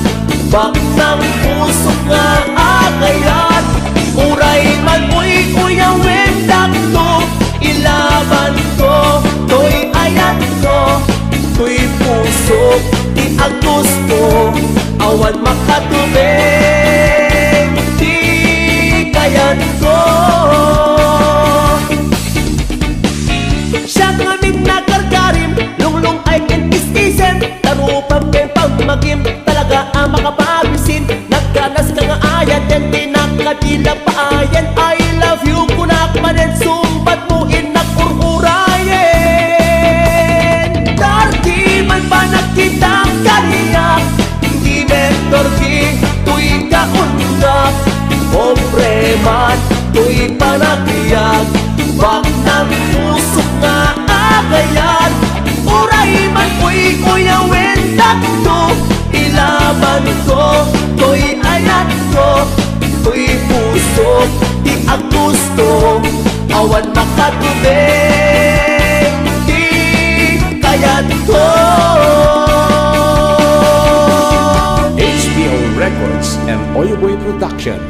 baknang pusok nga agayat. Uray man uykuyawen dakto, ilabanko toy ayatko. Toy pusok ti aggusto, awan makatubeng ti kayatko. Siak ngamin nagargarim, lunglung-ay ken is-isem, tarupam ken pamagim, talaga a makapabisin. Nagkanaska nga ayaten ti nakadilapaayen. I love you kunak manen, sungbat mo innak ur-urayen. Dorti man panagkitak kaniak, di met Dorti toy kaundak. Pobre man toy panagbiag, baknang pusok nga agayat. Uray man uykuyawen dakto, ilabanko toy ayatko. Toy pusok ti aggusto, awan makatubeng ti kayatko. H P O Records and Oyoboy Production.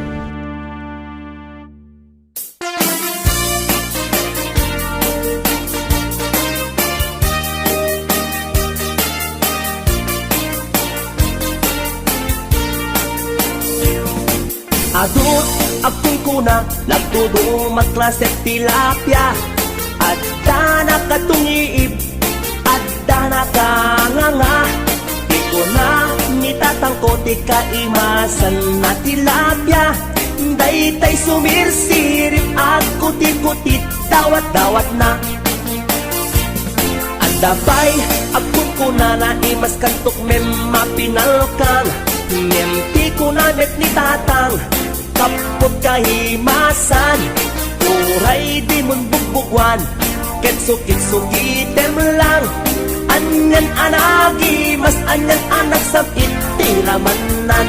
Adut a kunkuna, nagduduma klase tilapia. Adda nakatungiib, adda nakanganga. Ti kuna ni tatangko ti kaimasan na tilapia. Daytay sumirsirip, agkutikutit, dawat-dawatna. Adda pay a kunkunana, imaskantok mem mapinalkan, ngem ti kuna met ni tatang, kappot kaimasan, uray dimon bugbuguan, ket sukit-sukitem lang. Anian a nagimas, anian a nagsam-it ti ramannan.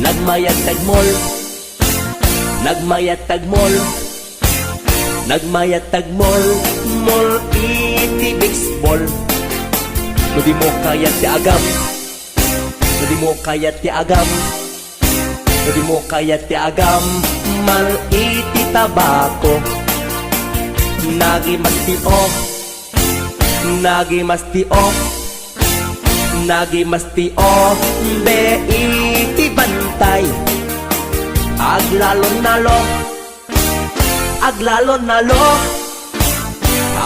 Nagmayag, nagmol, Nagmayat tagmol, nagmayat tagmol, mol iti baseball. No di mo kayat ti agam, no di mo kayat ti agam, no di mo kayat ti agam, mal iti tabako. Nagimasti o, nagimasti o, nagimasti o, be iti bantay. Aglalon nalo, aglalon nalo,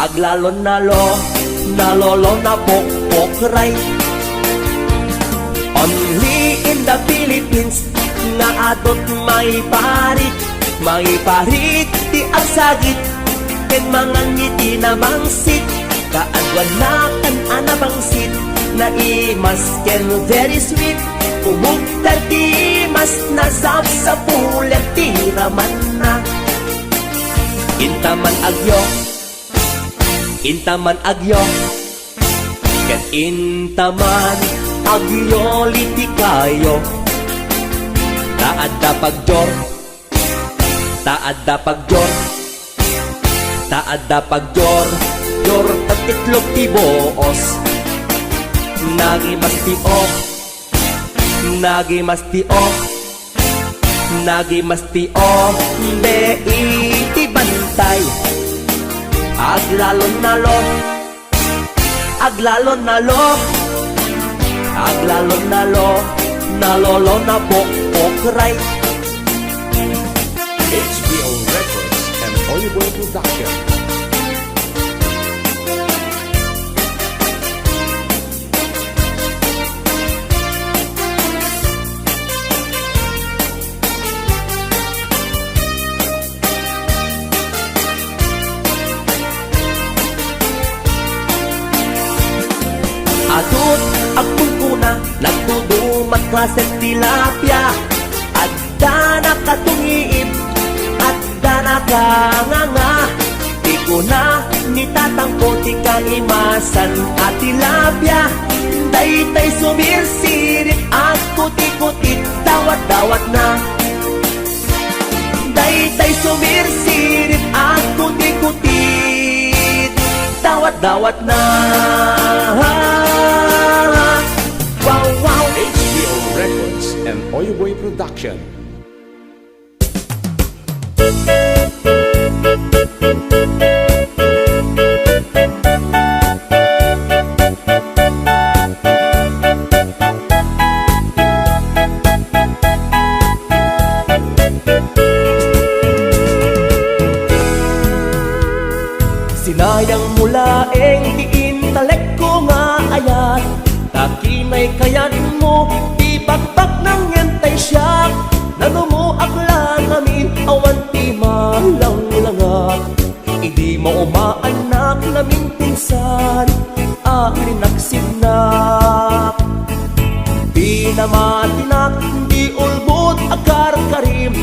aglalon nalo, nalolo na pokpokray. Only in the Philippines nga adut maiparit, maiparit ti agsagit ken mangan iti namangsit. Kaaduannakan a nabangsit, naimas ken very sweet. Umugtar ti mas nasapsapulek ti ramanna. Intaman agyo, intaman agyo, ket intaman agyo litikayo. Ta adda pagjor, ta adda pagjor, ta adda pagjor, jor, ket itlog ti buos. Nagimasti o, nagimasti o, nagimasti o, be iti bantay. Aglalon nalo, aglalon nalo, aglalon nalo, nalolo na pokpokray. H B O Records and Oyo Boy Production. Adut agkunkuna, nagtudum a klase ti tilapia. Adda nakatungiib, adda nakanganga. Ti kuna ni tatangko ti kaimasan a tilapia. Daytay sumirsirip, agkutikutit, dawat-dawatna. Daytay sumirsirip, agkutikutit, dawat-dawatna. Wow, wow. H B O Records and Oyo Boy Production. Sinayang mo laeng ti intelekko nga ayat, ta kinay kayatmo ti bakbaknang ngem tay siak, nanumoak la ngamin awan ti malanglangak. Idi mauma annak naminpinsan, agrinak sinnak. Pinamatinak di ulbod a karkarim,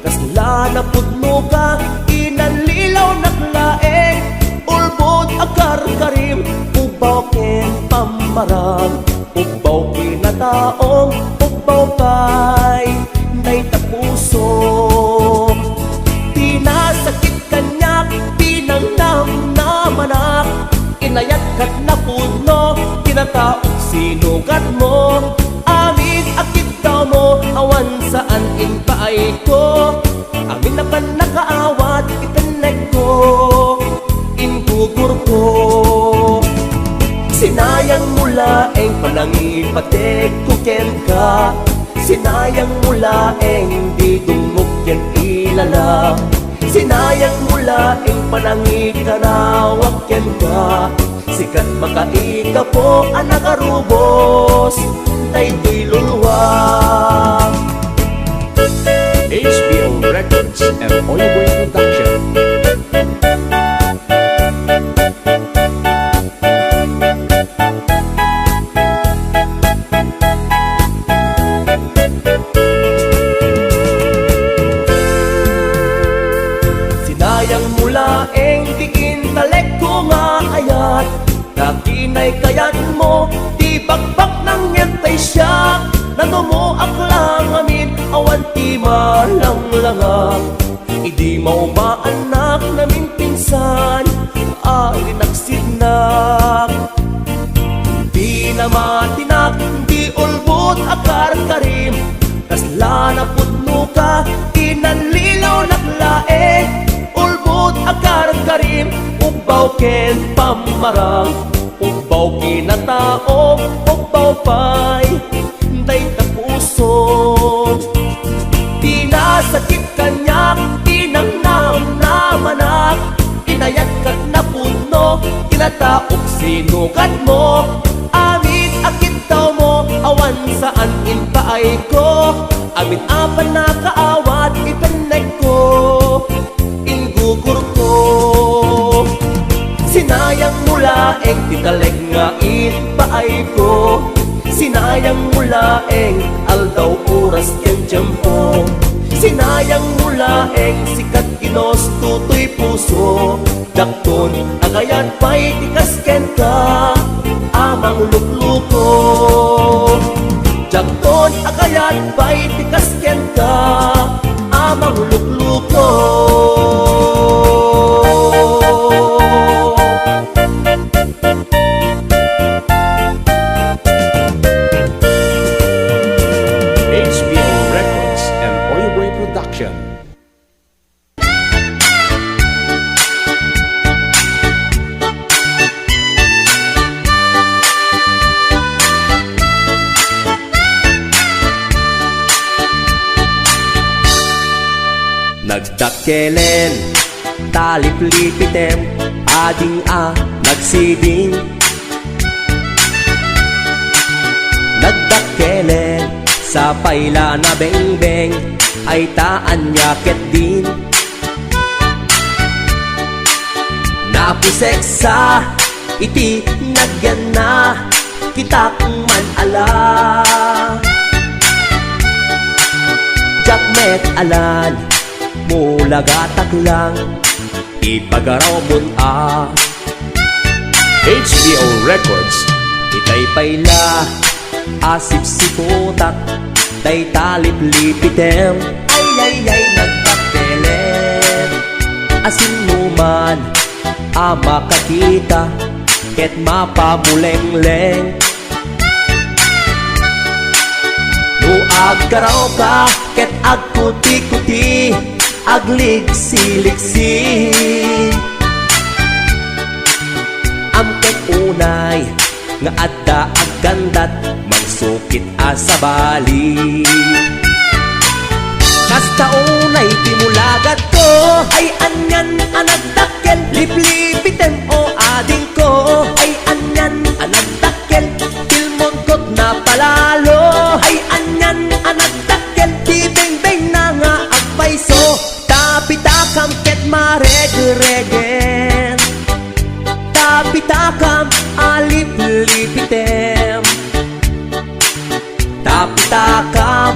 kasla napudno ka, inallilawnak laeng. Ulbod a karkarim, ubbaw ken pammarag, ubbaw kinataom, ubbaw pay dayta pusom. Pinasakit kaniak, pinangnamnamanak, inayat ket napudno, kinataok sinugatmo. Amin a kiddawmo, awan saan impaayko. Amin a pannakaawat, ipennegko, ingugurko. Sinayang mo laeng panangipategko kenka. Sinayang mo laeng di dumngop ken ilala. Sinayang mo laeng panangikanawak kenka. Sika ti makaikapo a nagarubos daytoy lulua. H B O Records and Oyo Boy Production. Sinayang mo laeng ti intelekko nga ayat, ta kinay kayatmo ti bakbaknang ngem tay siak, nanumoak la ngamin awan ti malanglangak. Idi maumaanak naminpinsan a rinaksidnak, pinamatinak di ulbod a karkarim. Kasla napudno ka, inallilawnak laeng. Ulbod a karkarim, ubbaw ken pammarang, ubbaw kinatao, ubbaw pay dayta puso. Pinasakit kaniak, inangnamnamanak, inayat ket napudno, kinataok sinukat mo. Amin a kiddaw mo, awan saan impaayko, amin a pannakaawat ipennekko. Inggukurko. Sinayang mo laeng ti talek nga impaayko. Sinayang mo laeng aldaw, oras ken tiempo. Sinayang mo laeng sikat, ginusto toy puso. Diakton a kayat pay ti kas kenka a manglukluko. Diakton a kayat pay ti kas kenka a manglukluko. H B O Records and Oyoboy Production. Nagdakkelen, taliplipitem, ading a nagsiding. Nagdakkelen, sapay la nabengbeng, ay ta ania ketdin. Napuseksa iti nagyanna, kitak man ala. Diak met alan, mulagatak lang, ipagarawmon a. H B O Records. Itay pay la a sipsiputak, tay taliplipitem. Ay, ay, ay, nagdakkelen. Asin mo man a makakita ket mapamulengleng. No aggarawka ket agkutikuti, agligsiliksi. Amkek unay nga adda aggandat, mangsukit a sabali. Kasta unay ti mulagatko, ay anian a nagdakkel, liplipitem o adingko, ay anian a nagdakkel, tilmonkot napalalo, ay anian a nagdakkel, ti bengbengna nga agpayso, tapitakam ket maregregen. Tapitakam a liplipitem. Tapitakam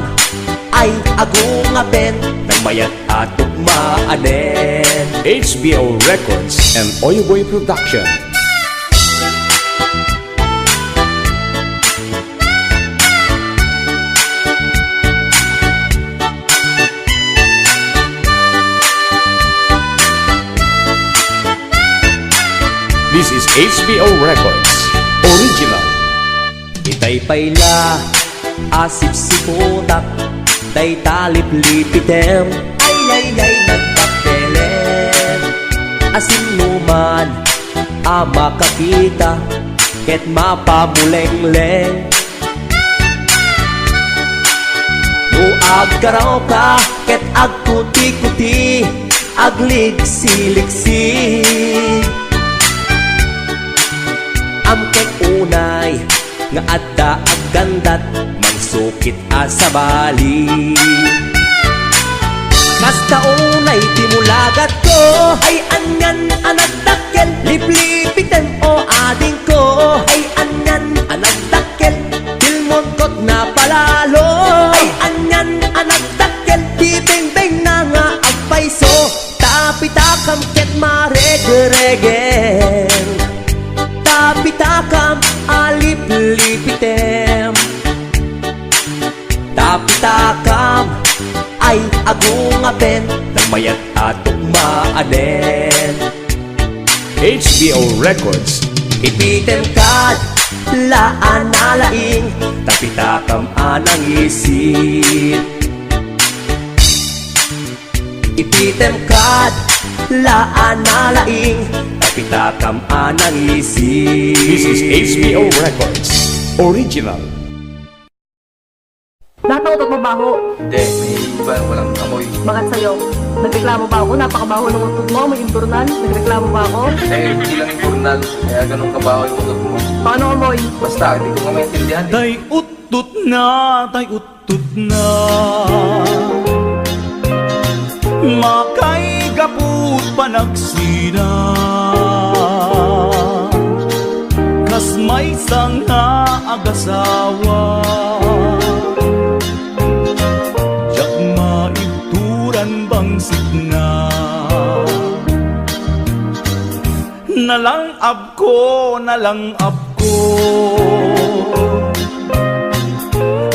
ay agungapen, nagmayat a tukmaanen. H B O Records and Oyoboy Production. This is H B O Records Original. Itay pay la a sipsiputak, tay taliplipitem. Ay, ay, ay, nagpapelen. Asin mo man a makakita ket mapamulengleng. No aggarawka ket agkutikuti, agligsiliksi. Amkek unay nga adda aggandat, mangsukit a sabali. Kasta unay ti mulagatko, ay anian a nagdakkel, liplipitem o adingko, ay anian a nagdakkel, tilmonkot napalalo, ay anian a nagdakkel, ti bengbengna nga agpayso, tapitakam ket maregregen. Tapitakam a liplipitem. Tapitakam ay agungapen, Mayat a tukmaaden. H B O Records. Ipitem kad la a nalaing, tapitakam a nangisit. Ipitem kad la a nalaing, tapitakam a nangisit. This is H B O Records. Original. Lahat ng utot mo baho. Hindi, may iba, walang amoy. Bakit sa'yo? Nagreklamo ba ako? Napakabaho ng utot mo, may imburnal. Nagreklamo ba ako? Eh, hindi lang imburnal. Kaya ganun kabaho yung utot mo. Paano amoy? Basta, hindi ko nga maintindihan eh. Tay uttot na, tay uttot na. Makaigapu't panagsina. Kas maysa nga agasawa. Diak maibturan bangsit na. Nalang-abko, nalang-abko.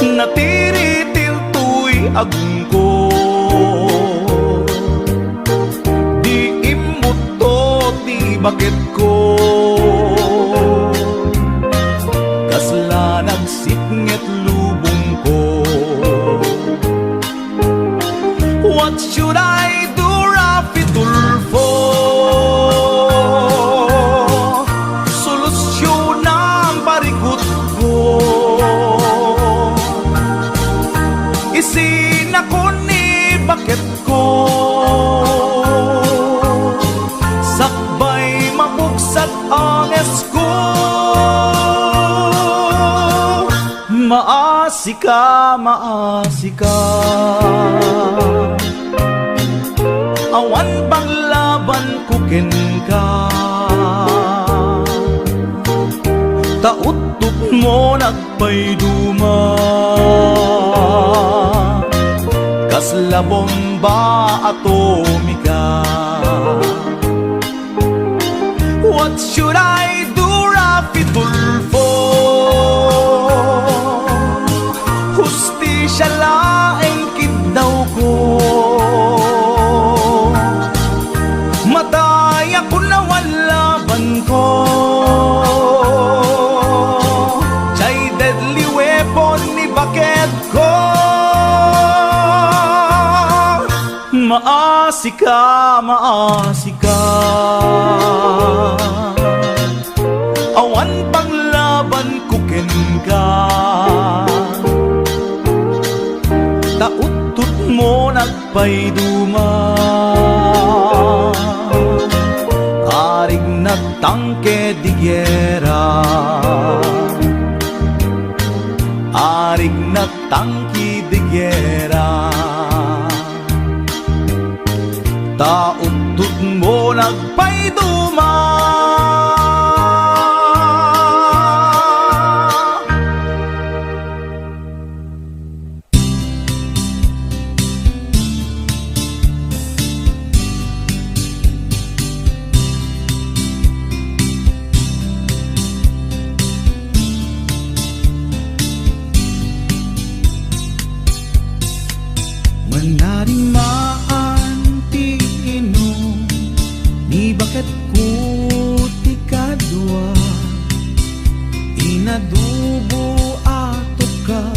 Natiritil toy agongko. Di immutto ti baketko. Kasla nagsipnget lubongko. What should I do, Rafi Tulfo? Solusyonam parikutko. Isinakon ni baketko. Sakbay mapugsat angesko. Maasika, maasika. Awan panglabanko kenka. Ta uttot mo nagpayduma. Kasla bomba atomika. What should I do, Rafi Tulfo? Hustisya laeng kiddawko. Matayakon awan labanko. Jay deadly weapon ni baketko. Maasika, maasika. Awan panglabanko kenka. Ta uttot mo nagpayduma. Arig nagtangke di gera. Arig nagtangke di gera. Ta uttot mo nagpayduma. Manarimaan ti inum ni baketko ti kadua, inadubo a tukka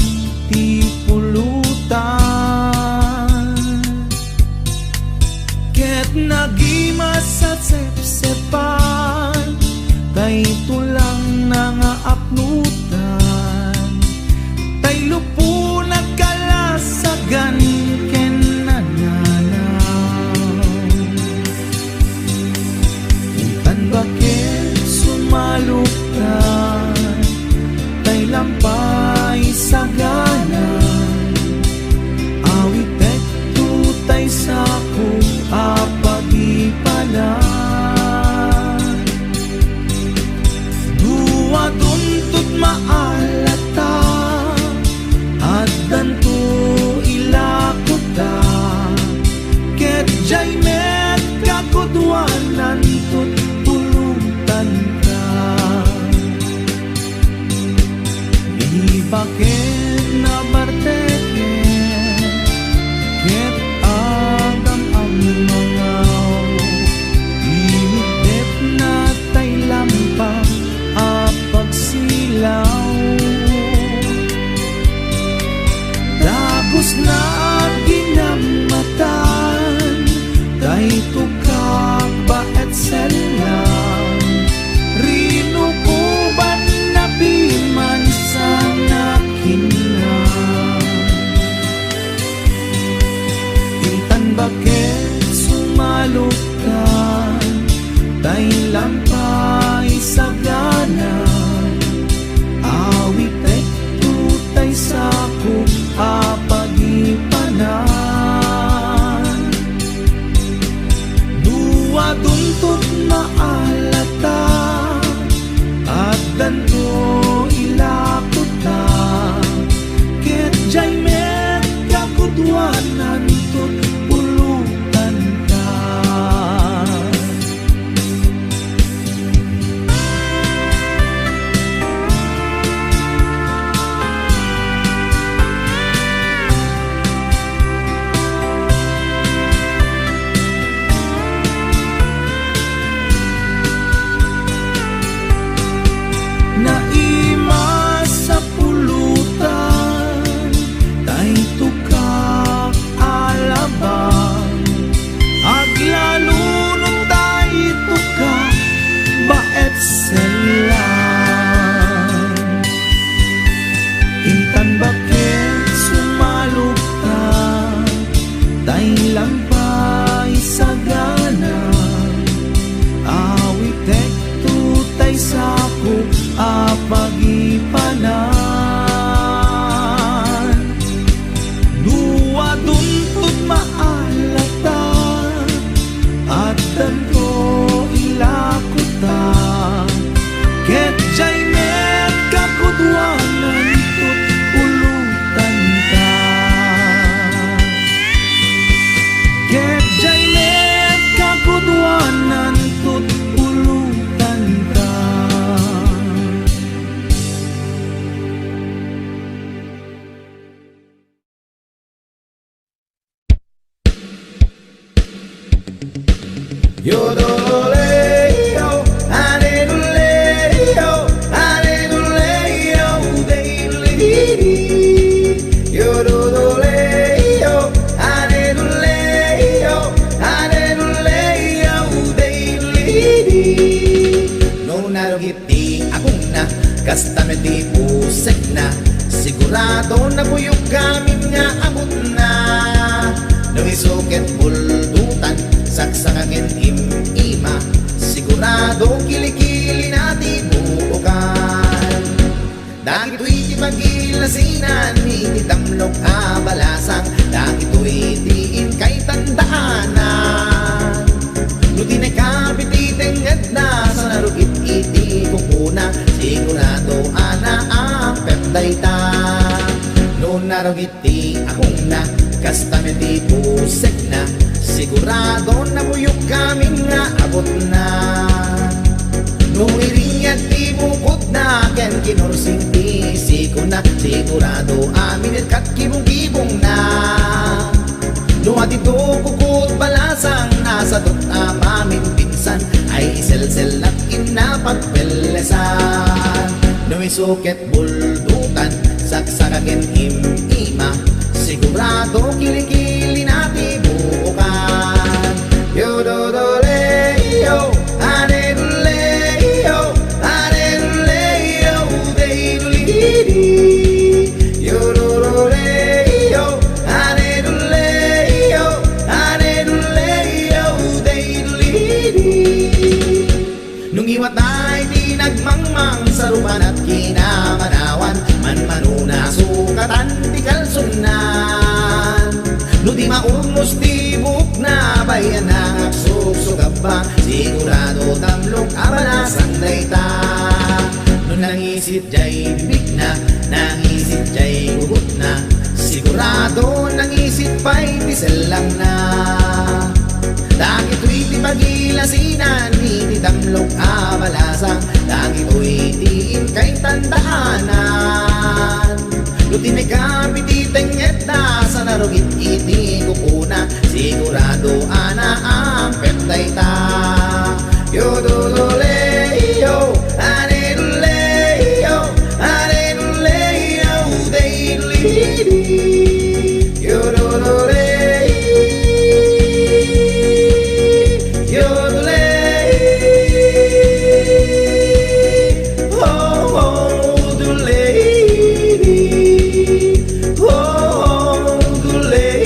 ti pulutan. Ket nagimas a sepsepan, tay tulangna nga apnutan, tay lupona kalasagan ken nananaw. Tan baket sumaluktan, tay lampay sagana, awitekto tay sako a pagipanan. Dua duntut maalata, addanto ilakota, ket jay met kakuduananto tulotanta. Ni baket nabarteket, ket agam-am Langpay sagana, awitek tutay sako a pagipanan. No adunto ti maalata, addanto ilakota. Ket diay met kakuduananto ti ulotanta. Ket diay met kakuduananto ti ulotanta. Yodoleyo, aleluleyo, aleluleyo, deilidi. Yodoleyo, aleluleyo, aleluleyo, deilidi. No narugit ti agongna, kasta met ti pusekna, sigurado nabuyog amin nga abutna. No isu ket buldotan, saksaka ken im-ima, sigurado kilikilina ti buokan. Dagitoy ti pagilasinan iti tamlok a balasang, dagitoy ti inkay tandaanan. No tinekap iti tengngedna, sa narugit iti kukuna, sigurado a naampep dayta. No narugit ti agongna, kasta met ti pusekna, sigurado nabuyog amin nga abutna. No iringyat ti bukodna ken kinursing ti sikona, sigurado amin ket kat kibong-kibongna. No adito kukut balasang, nasadot a maminpinsan, ay iselsellat inna pagpellesan. No isu ket buldotan, saksaka ken im-ima, sigurado kilikilina ti buokan. Yododoleyo, adeduleyo, adeduleyo, deidulidi. Yododoleyo, adeduleyo, adeduleyo, deidulidi. Nung iwatay ti nagmangmang, sarubanat kinamanawan, manmanona sukatan ti kalsonnan. No di maurnos ti buokna, bayanna nga agsuksukabba, sigurado tamlok a balasang dayta. No nangisit diay bibigna, nangisit diay gugutna, sigurado nangisit pay ti sellangna. Dagitoy ti pagilasinan iti tamlok a balasang, dagitoy ti inkay tandaanan. No tinekap iti tengngedna, sa narugit iti kukuna, sigurado a naampep dayta. Yododoleyo, adeduleyo, adeduleyo, deidulidi. Yododoleyo, yodoleyo, oh, oh, dulidi, oh, oh, dulidi.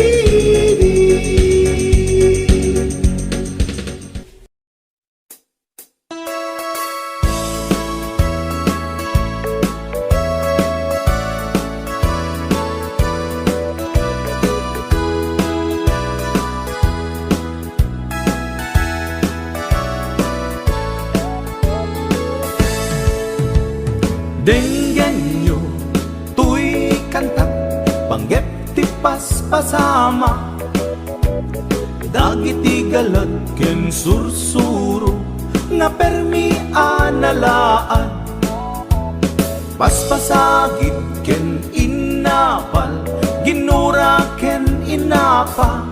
Denggenyo toy kantak, panggep ti paspasama. Dagiti galad ken sursuro nga permi a nalaad. Paspasagid ken innapal, ginura ken innapa.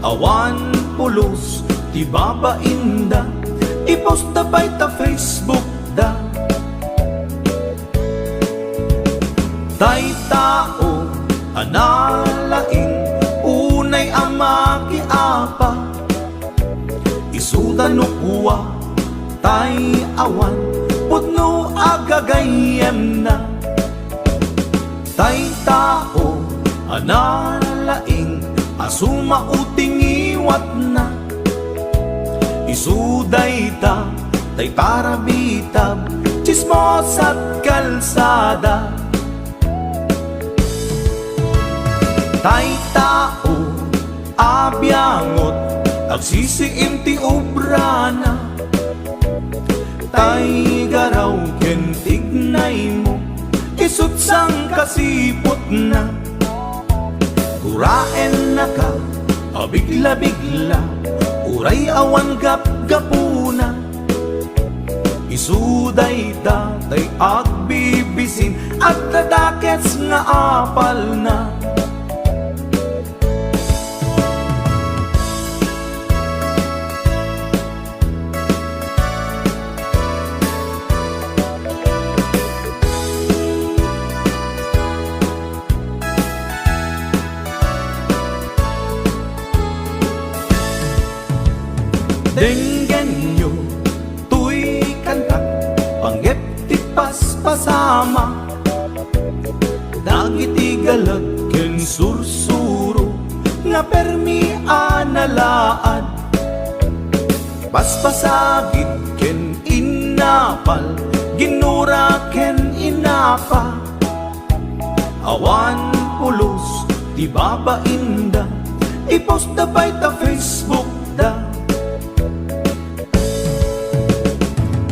Awan pulos ti babainda, i-post da pay ta Facebook da. Tay tao a nalaing, unay a makiapa, isuda no kua tay awan pudno a gagayyemna. Tay tao a nalaing a Sumao ti ngiwatna. Isu dayta, tay tarabitab, tsismosat kalsada. Tay tao a biangot, agsisiim ti obrana. Tay garaw ken tignaymo, isut' sangkasiputna. Guraennaka a bigla-bigla, uray awan gapgapuna. Isu dayta tay agbibisin, adda dakes nga apalna. Denggenyo toy kantak, panggep ti paspasama. Dagiti galag ken sursuro nga permi a nalaad. Paspasagid ken innapal, ginura ken inapa. Awan pulos ti babainda, i-post da pay ta Facebook da.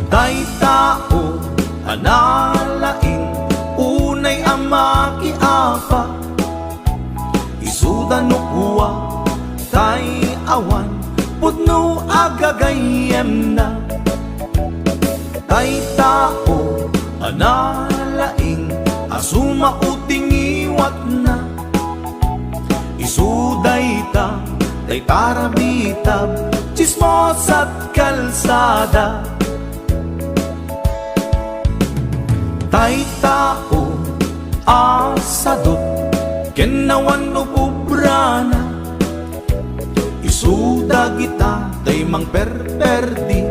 Tay tao a nalaing, unay a makiapa. Isuda no kua, tay awan pudno a gagayyemna. Tay tao a nalaing, a sumao ti ngiwatna. Isu dayta, tay tarabitab, tsismosat kalsada. Tay tao a sadut ken awan ububrana. Isu dagita tay mangperperdi,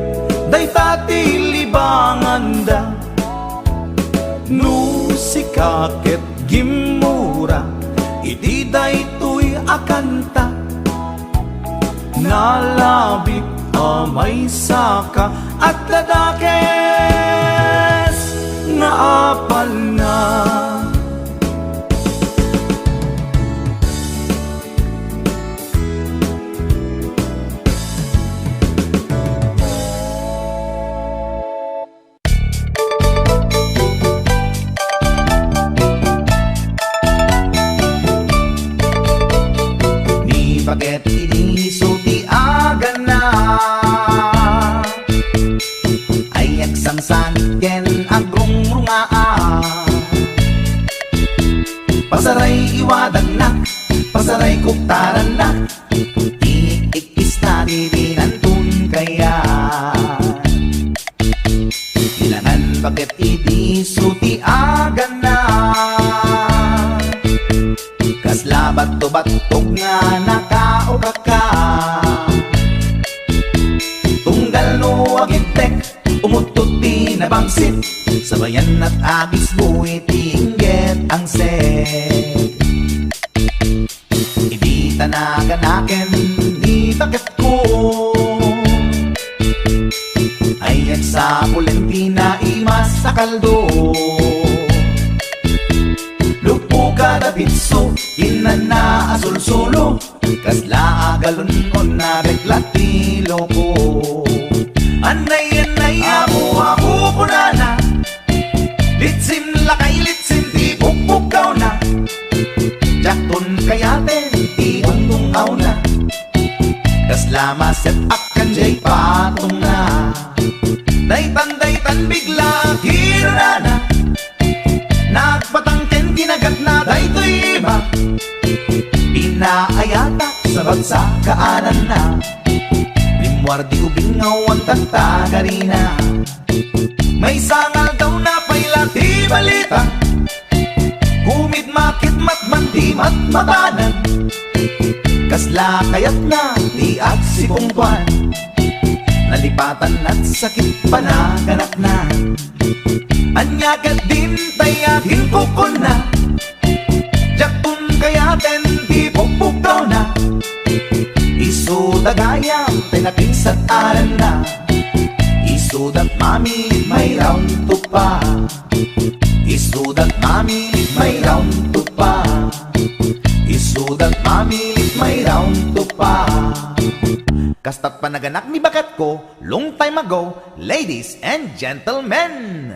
dayta ti libanganda. No sika ket gimmura iti daytoy a kanta, nalabit a maysaka, adda dakes nga apalna. Ni paket idi isu ti agana, ay agsangsanit ken agrungrungaa. Pasaray iwadagna, pasaray kuktaranna, ti ikkis na ti binanton kayat. Ilangan paket idi isu ti agana. Kasla batto-battog nga nakaukaka. Tunggal no agibtek, umuttot ti nabangsit. Sabayan at agisbo iti inggit angset. Idi ta naganaken ni baketko, ay agsapulen ti naimas a kaldo. Luppo kada pitso, kinana a sulsulo, kasla a galon-on na beklat ti loko. Anay, anay, apo, apo, kunana. Litsin lakay, litsin ti pukpukawna. Diakton kayaten ti dungdung-awna. Kasla maset-ak kan jay patongna. Daytan, daytan bigla kirunana. Nagbatang ken kinagatna daytoy iba. Pinaayatak sa bagsa kaananna. Rimmuar di ubing nga awan tagtagarina. Maysa nga aldaw napay la ti balita. Gumid makit matman ti matmatanan. Kasla kayatna ti agsipungtoan. Nalipatan at sakit panaganakna. Ania ket dintay a kinkukunna. Diakton kayaten ti pukpukawna. Tagayam, tay napinsat aranna. Isudat mami, may round two pa. Isudat mami, may round two pa. Isudat mami, may round two pa. Kastat panaganak ni baketko, long time ago, ladies and gentlemen.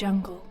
Jungle.